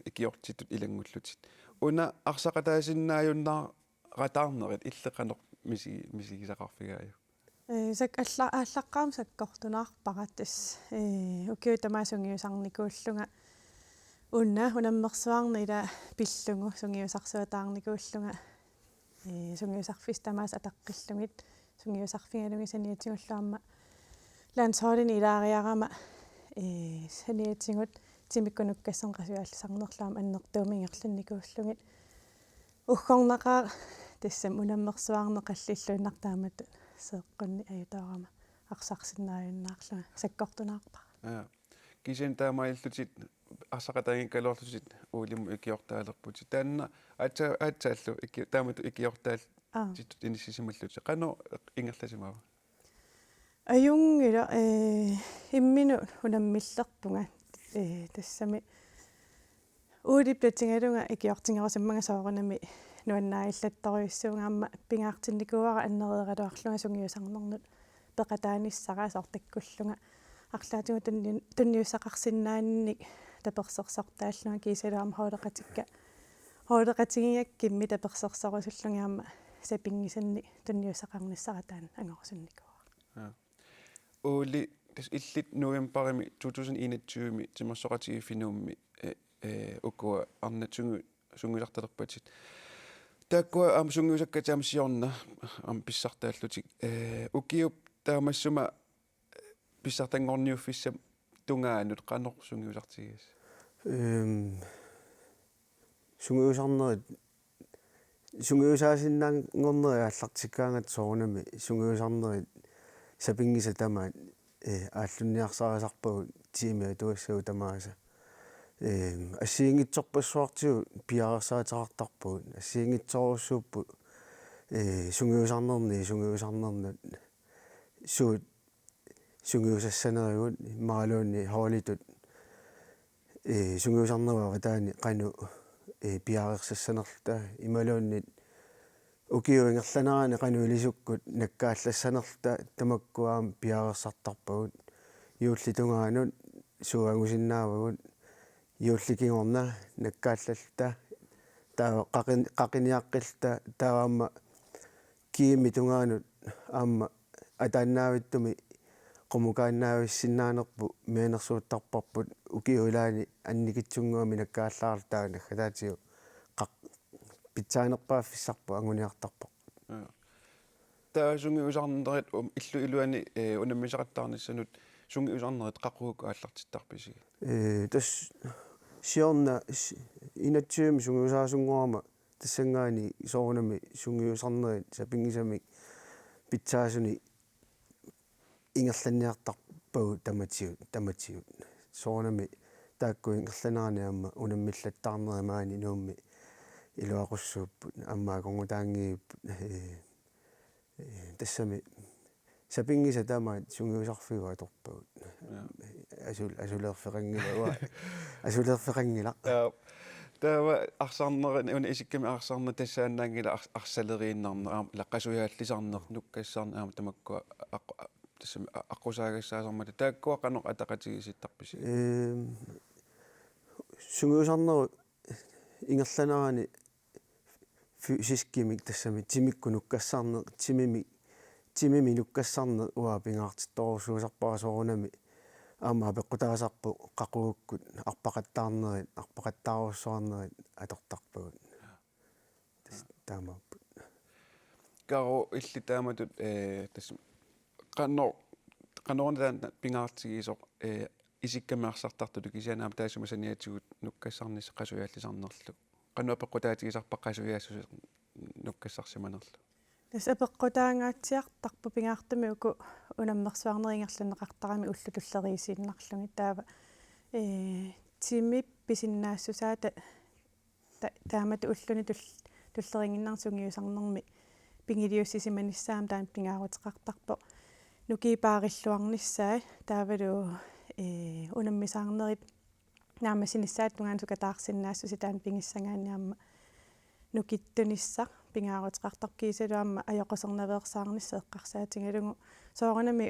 ikiortitut ilanngullutit. Una arsaqataasinnaajunnaarataarnerit illit qanoq misi-, misigisaqarfigaajuk? Ee, sak-, alla-, aallaqqaammut sakkortunaarpara tassa. Ee, ukiut tamaasa sungiusarnikuullunga. Una unammersuarneq ila pillugu sungiusarsuataarnikuullunga. Ee, sungiusarfissat tamaasa ataqqillugit. Sungiusarfigalugit saniatigullu aamma landsholdini ilaariarama, ee, saniatigut timikkut nukkassanik qasujallisarnerlu aamma annertuumik ingerlannikuullugit. Uggornaqaaq tassami unammersuarneq qallilluinnartoq taamatut seeqqunni ajutoorama arsarsinnaajunnaarlunga sakkortunaarpara. Ja. Kisianni taamaalillutit arsaqataanngikkaluarlutit Olemut ikiortaalerputit. Taanna aatsa-, aatsaallu iki-, taamatut ikiortaal-, Aa. -titut inissisimallutit. Qanoq ingerlasimava? Ajunngilaq, ee, imminut unammillerpunga, ee, tassami Ole platigalunga ikiortigerusummanga soorunami nuannarillattorujussuuvunga aamma pingaartinnikuuara annereeraluarlunga sungiusarnernut peqataanissara soorlu takkullunga arlaatigut tunni-, tunniussaqarsinnaannik tapersersortaallunga kiisalu aamma holdeqatikka, holdeqatigigakkimmi tapersersorusullunga aamma sapinngisannik tunniussaqarnissara taanna angorusunnikuuara. Ja. Ole, tassa illit novembarimi to tusind enogtyve-mi timersoqatigiiffinnguammi, eh, eh, ukua arnat sungi-, sungiusartalerpatit. Taakkua aamma sungiusakkatit aamma siorna aamma pissartaallutik. Eh, ukiup taamassuma pissartanngorniuffissap tungaanut qanoq sungiusartigigassiuk? Ehm, sungiusarnerit, sungiusaasinnaanngornerit aallartikkaangatta soorunami sungiusarnerit sapinngisat tamaat, eh, aallunniarsarisarpagut tiimi atugassagut tamaasa. Ehm, assigiinngitsorpassuartigut piareersaateqartarpagut, assigiinngitsorujussuupput, eh, sungiusarnerni, sungiusarnernut suut sungiusassanerigut imaluunniit holditut, ee, sungiusarnerup avataani qanoq, ee, piareersassanerluta imaluunniit ukiup ingerlanerani qanoq ilisukkut nakkaallassanerluta tamakku aamma piareersartarpagut. Juullip tungaanut suut angusinnaavagut, juulli kingorna nakkaallalluta, taava qaqin-, qaqiniaqqilluta, taava aamma kiimi tungaanut aamma ataannaavittumik qumukaannaavissinnaanerput mianersuuttarparput, ukiup ilaani annikitsunnguamik nakkaallaarluta taava naggataatigut qaq-, pitsaanerpaaffissarput anguniartarparput. Ja. Taava sungiusarnerit um-, illup iluani, eh, unammisaqattaarnissanut sungiusarnerit qaqugu aallartittarpisi? Eh, tassa siorna s-, enogtyve sungiusaasunngorama tassanngaanniit soorunami sungiusarnerit sapinngisamik pitsaasunik ingerlanniartarpagut tamatigut, tamatigut. Soorunami taakku ingerlaneranni aamma unammillattaarnerit maani Nuummi iluaqussuupput, aamma akornutaanngivipput, eh, eh, tassami sapinngisat tamaat sungiusarfigut atorpagut. Ja. Asul-, asuleerfeqanngilaq, uanga. Asuleerfeqanngilaq. Ja. Taava arsarnerit, una isikkamik arsarneq tassaannaanngilaq ars-, arsaleriinnarneq, aamma, ila qasujaallisarneq, nukkassarneq, aamma tamakkua aq-, tassami a-, aqqusaagassaasarmata, taakkua qanoq ataqatigiissittarpisi? Ehm, sungiusarnerup ingerlanerani fysiskimik tassami timikkut nukkassarneq, timimi, timimi nukkassarneq uanga pingaartittorujussuusarpara, soorunami aamma apeqqutaasarpoq qaqugukkut arpaqattaarnerit, arpaqattaarujussuarnerit atortarpagut. Tassa taamaapput. Karo, illit taamatut, eh, tassa qano-, qanoruna taanna pingaartigisoq, eh, isikkamik arsartartutut kisianni aamma taassuma saniatigut nukkassarnissaq qasujaallisarnerlu? Qanoq apeqqutaatigisarpa qasujaassuseq nukkassarsimanerlu? Tassa apeqqutaangaatsiartarpoq pingaartumik uku unammersuarnerit ingerlanneqartaramik ullut tulleriiinnarlugit, taava, eh, timip pisinnaassusaa ta-, ta-, taamatut ulluni tul-, tulleriiinnarni sungiusarnermi pigiliussisimanissaa aamma taanna pingaaruteqartarpoq. Nukiit paarilluarnissaat taavalu, eh, unammisaarnerit naammassinissaata tungaanut sukataarsinnaassuseq taanna pigissagaanni aamma nukittunissaq pingaaruteqartarpoq, kiisalu aamma ajoqusernaveersaarnissaq eqqarsaatigalugu. Soorunami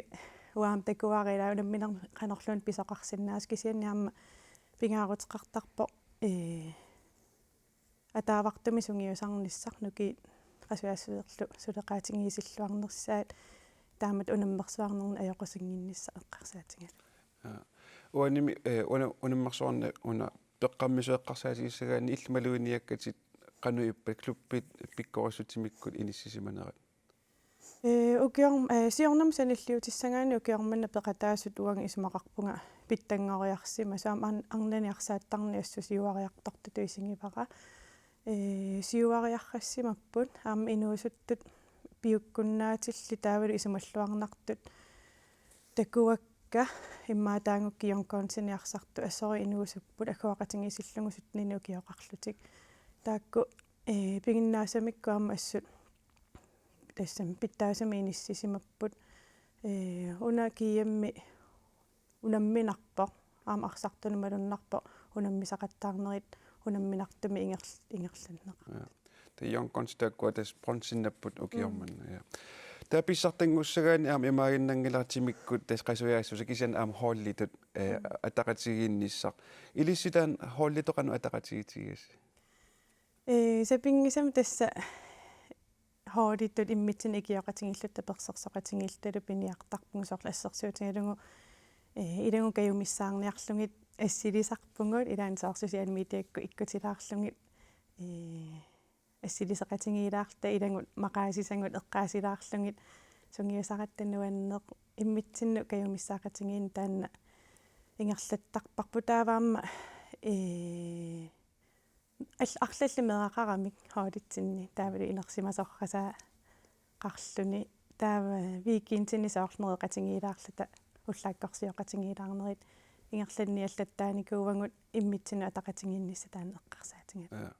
uanga aamma takuara, ila unamminermi qanorluunniit pisoqarsinnaasoq, kisianni aamma pingaaruteqartarpoq, ee, ataavartumik sungiusarnissaq, nukiit qasujaassuserlu suleqaatigisilluarnissaat taamatut unammersuarnerni ajoqusinnginnissaq eqqarsaatigalugu. Ja. Uanimi, eh, una-, unammersuarneq una peqqammisut eqqarsaatigissagaanni illit maluginiakkatit qanoq ippat klubbit pikkorissut timikkut inissisimanerat? Eh, ukior-, eh, siornamut sanilliutissagaanni ukioq manna peqataasut uanga isumaqarpunga pitsanngoriarsimasoq, aamma an-, arnani arsaattarneq assut siuariartortutut isigivara. Eh, siuariarrassimapput aamma inuusuttut piukkunnaatillit taavalu isumalluarnartut takuakka, immaqa taanngukku Young Gunsinik arsartut assorujuk inuusupput agguaqatigiissillugu syttenit ukioqarlutik. Taakku, eh, piginnaasamikku aamma assut tassami pitsaasumik inissisimapput. Eh, una G M-i unamminarpoq, aamma arsartunut malunnarpoq unammisaqattaarnerit unamminartumik ingerl-, ingerlanneqartut. Ja. Taava Young Guns taakkua tassa bronzinnapput ukioq manna, mm, ja. Taava pissartanngussagaanni aamma imaaginnanngilara timikkut tassa qasujaassuseq kisianni aamma holditut, eh, mm, ataqatigiinnissaq. Ilissi taanna holditut qanoq ataqatigiitigisi? Eh, sapinngisamik tassa holditut immitsinnut ikioqatigiilluta tapersersoqatigiillutalu piniartarpugut, soorlu assersuutigalugu, eh, ilagut kajumissaarniarlugit assilisarpugut, ilaanni soorlu social mediakkut ikkutilaarlugit, eh, assiliseqatigiilaarluta, ilagut maqaasisagut eqqaasilaarlugit sungiusaratta nuanneq, immitsinnut kajumissaaqatigiinneq taanna ingerlattarparput, taava aamma, eh, al-, arlallit meeraqaramik holditsinni taavalu inersimasorpassuaqarluni, taava weekendini soorlu nereqatigiilaarluta ullaakkorsioqatigiilaarnerit ingerlanniallattaarnikuuagut immitsinnut ataqatigiinnissaq taanna eqqarsaatigalugu. Ja.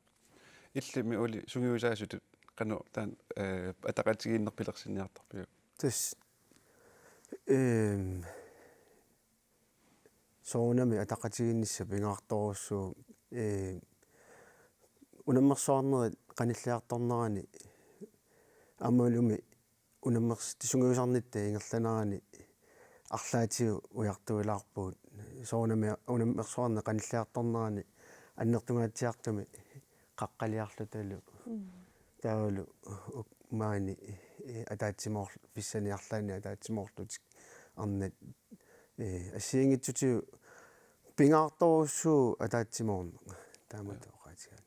Illimmi Ole sungiusaasutut qanoq taanna, eh, ataqatigiinneq pilersinniartarpiuk? Tassa, ehm, soorunami ataqatigiinnissaq pingaartorujussuuvoq, ee, unammersuarnerit qanilliartornerani aammalumi unammers-, sungiusarnitta ingerlanerani arlaatigut ujartuilaarpugut, Soorunami unammersuarneq qanilliartornerani annertungaatsiartumik qaqqaliarlutalu. Mm. Taavalu uk-, maani, eh, ataatsimoor-, pissani arlaanni ataatsimoorlutik arnat, eh, assigiinngitsutigut pingaartorujussuuvoq ataatsimoorneq. Taamatut oqaatigalugu.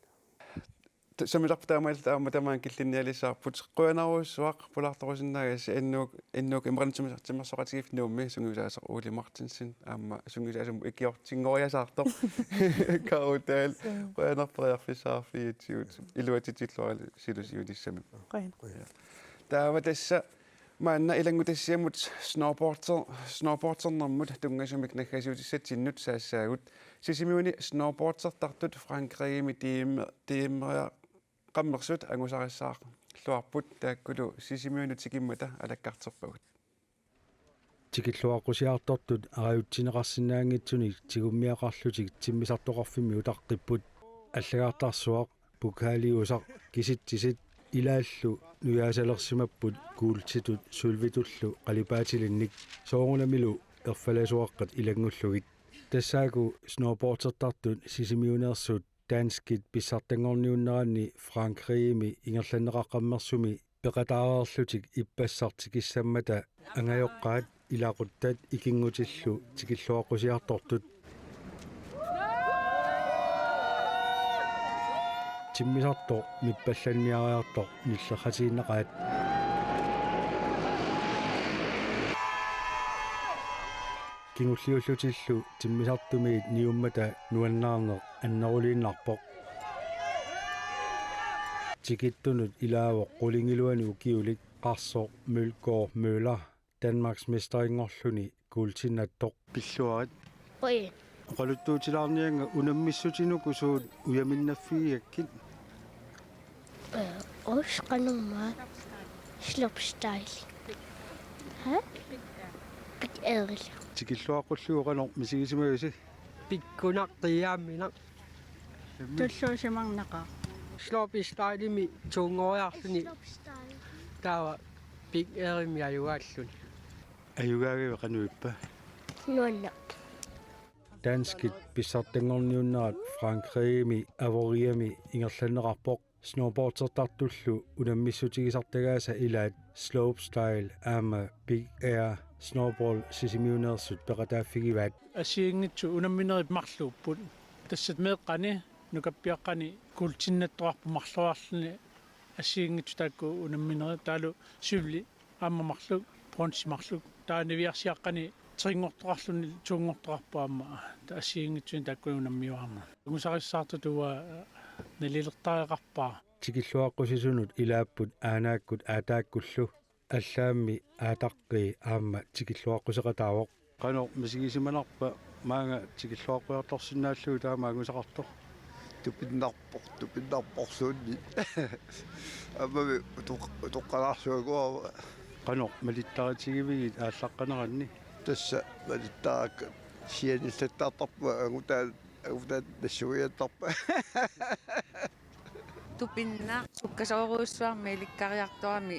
T-, sammisarput taamaalilluta aamma tamaanga killinnialissavarput. Qujanarujussuaq pulaartorusinnaagassi. Innuuk, Innuup Immikaanermut Timmersoqatigiiffik Nuummi sungiusaasoq Ole Martinsen aamma sungiusaasumut ikiortinngoriasaartoq. Kautaal. Suu. Qujanaq periarfissaqarfigigatsigut. Iluatsitsilluarisi siunissami. Qujan. Taava tassa maanna ilanngutassiamut snowboarder-, snowboardernermut tunngasumik naggasiutissatsinnut saassaagut. Sisimiuni snowboardertartut Frankrigimi tiim-, tiimeria-, qammersut angusarissaarluarput, taakkulu Sisimiunut tikimmata alakkarterpagut. Tikilluaqqusiartortut arajutsineqarsinnaanngitsunik tigummiaqarlutik timmisartoqarfimmi utaqqipput. Allagartarsuaq, pokaliusaq, kisitsisit ilaallu nujaasalersimapput kuultitut sølvitullu qalipaatilinnik, soorunamilu erfalasuaqqat ilanngullugit. Tassaaku snowboardertartut Sisimiuneersut danskit pissartanngorniunneranni Frankrigimi ingerlanneqaqqammersumi peqataareerlutik ippassaq tikissammata angajoqqaat ilaquttat ikinngutillu tikilluaqqusiartortut. Timmisartoq mippallanniariartoq nillerratiinnaqaat. Kingulliullutillu timmisartumiit niummata nuannaarneq anneruliinnarpoq. Tikittunut ilaavoq qulingiluanik ukiulik qarsoq Mølgaard Møller, Danmarksmesterinngorluni kuultinnattoq. Pilluarit. Oi. Oqaluttuutilaarniannga unammissutinuku suut ujaminnaffigigakkit? Øh, os qanormaa slopestyle. Ha? Big Air. Tikilluaqqullugu qanoq misigisimavisi? Pikkunaq qiiaamminaq. Tulluusimanaqaaq. Slopestylemi tuunngoriarluni. Taava Big Airimi ajugaalluni. Ajugaagavit qanoq ippa? Nuanneq. Danskit pissartanngorniunnerat Frankrigimi Avoriami ingerlanneqarpoq. Snowboardertartullu unammissutigisartagaasa ilaat slopestyle aamma Big Air Snowball Sisimiuneersut peqataaffigivaat. Assigiinngitsut unamminerit marluupput. Tassa meeqqani nukappiaqqani kuultinnattoqarpoq marloriarluni assigiinngitsut taakku unamminerit, taavalu sølvi aamma marluk, bronze marluk. Taava niviarsiaqqani trinngortoqarluni tuunngortoqarpoq aamma. Taava assigiinngitsunik taakku unammiuarmata. Angusarissaartut uanga nalilertariaqarpara. Tikilluaqqusisunut ilaapput aanaakkut aataakkullu. Allaammi aataqqii aamma tikilluaqquseqataavoq. Qanoq misigisimanarpa maanga tikilluaqqusiartorsinnaallugu taama angusaqartoq? Tupinnarpoq, tupinnarporsuunni. Aammami utoq-, utoqqalaarsuaguarama. Qanoq malittaritigivigit aallaqqaneranni? Tassa malittarakka sianillattaartarpunga, angutaat, angutaat nassuiaattarpunga. Tupinnaq sukkasoorujussuarmik ilikkariartorami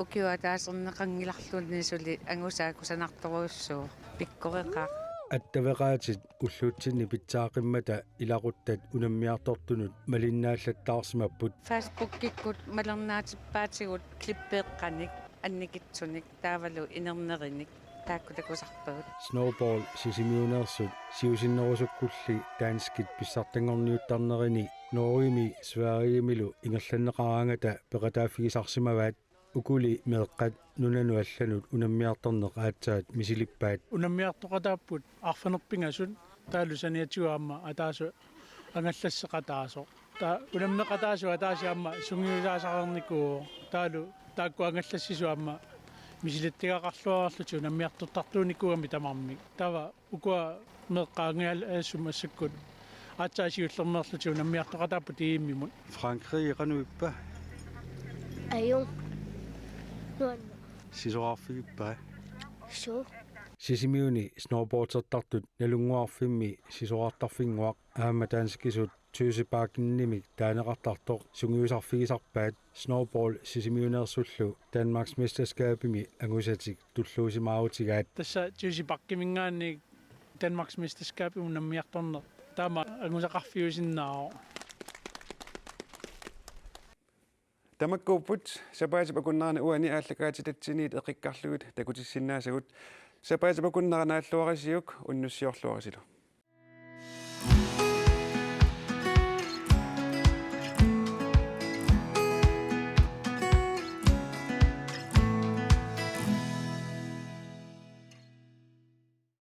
ukiup ataaserneqanngilarluni suli angusaa kusanartorujussuuvoq, pikkoreqaaq. Attaveqaatit ullutsinni pitsaaqimmata ilaquttat unammiartortunut malinnaallattaarsimapput. Facebookikkut malinnaatippaatigut klippeeqqanik annikitsunik taavalu inernerinik taakku takusarpagut. Snowball Sisimiuneersut siusinnerusukkulli danskit pissartanngorniuttarnerini Norgemi Sverigemilu ingerlanneqaraangata peqataaffigisarsimavaat. Ukuli meeqqat nunanut allanut unammiartorneq aatsaat misilippaat. Unammiartoqataapput arfineq-pingasut, taavalu saniatigut aamma ataaseq angallasseqataasoq. Taava unammeqataasut ataaseq aamma sungiusaasareernikuuvoq. Taavalu taakku angallassisut aamma misilittagaqarluarlutik unammiartortartuunikuugamik tamarmik. Taava ukua meeqqat angajallassut massakkut aatsaat siullermeerlutik unammiartoqataapput E M-imut. Frankrigi qanoq ippa? Ajunngilaq. Nuanneq. Sisorarfigippa? Suu. Sisimiuni snowboardertartut Nalunnguarfimmi sisorartarfinnguaq aamma danskisut Tøsebakkemik taaneqartartoq sungiusarfigisarpaat. Snowball Sisimiuneersullu Danmarksmesterskabimi angusatik tulluusimaarutigaat. Tassa Tøsebakkeminngaanniit Danmarksmesterskab unammiartorneq taama angusaqarfiusinnaavoq. Tamakkuupput sapaatip akunnerani uani aallakaatitatsiniit eqikkarlugit takutissinnaasagut. Sapaatip akunnera naalluarisiuk unnussiorluarisilu.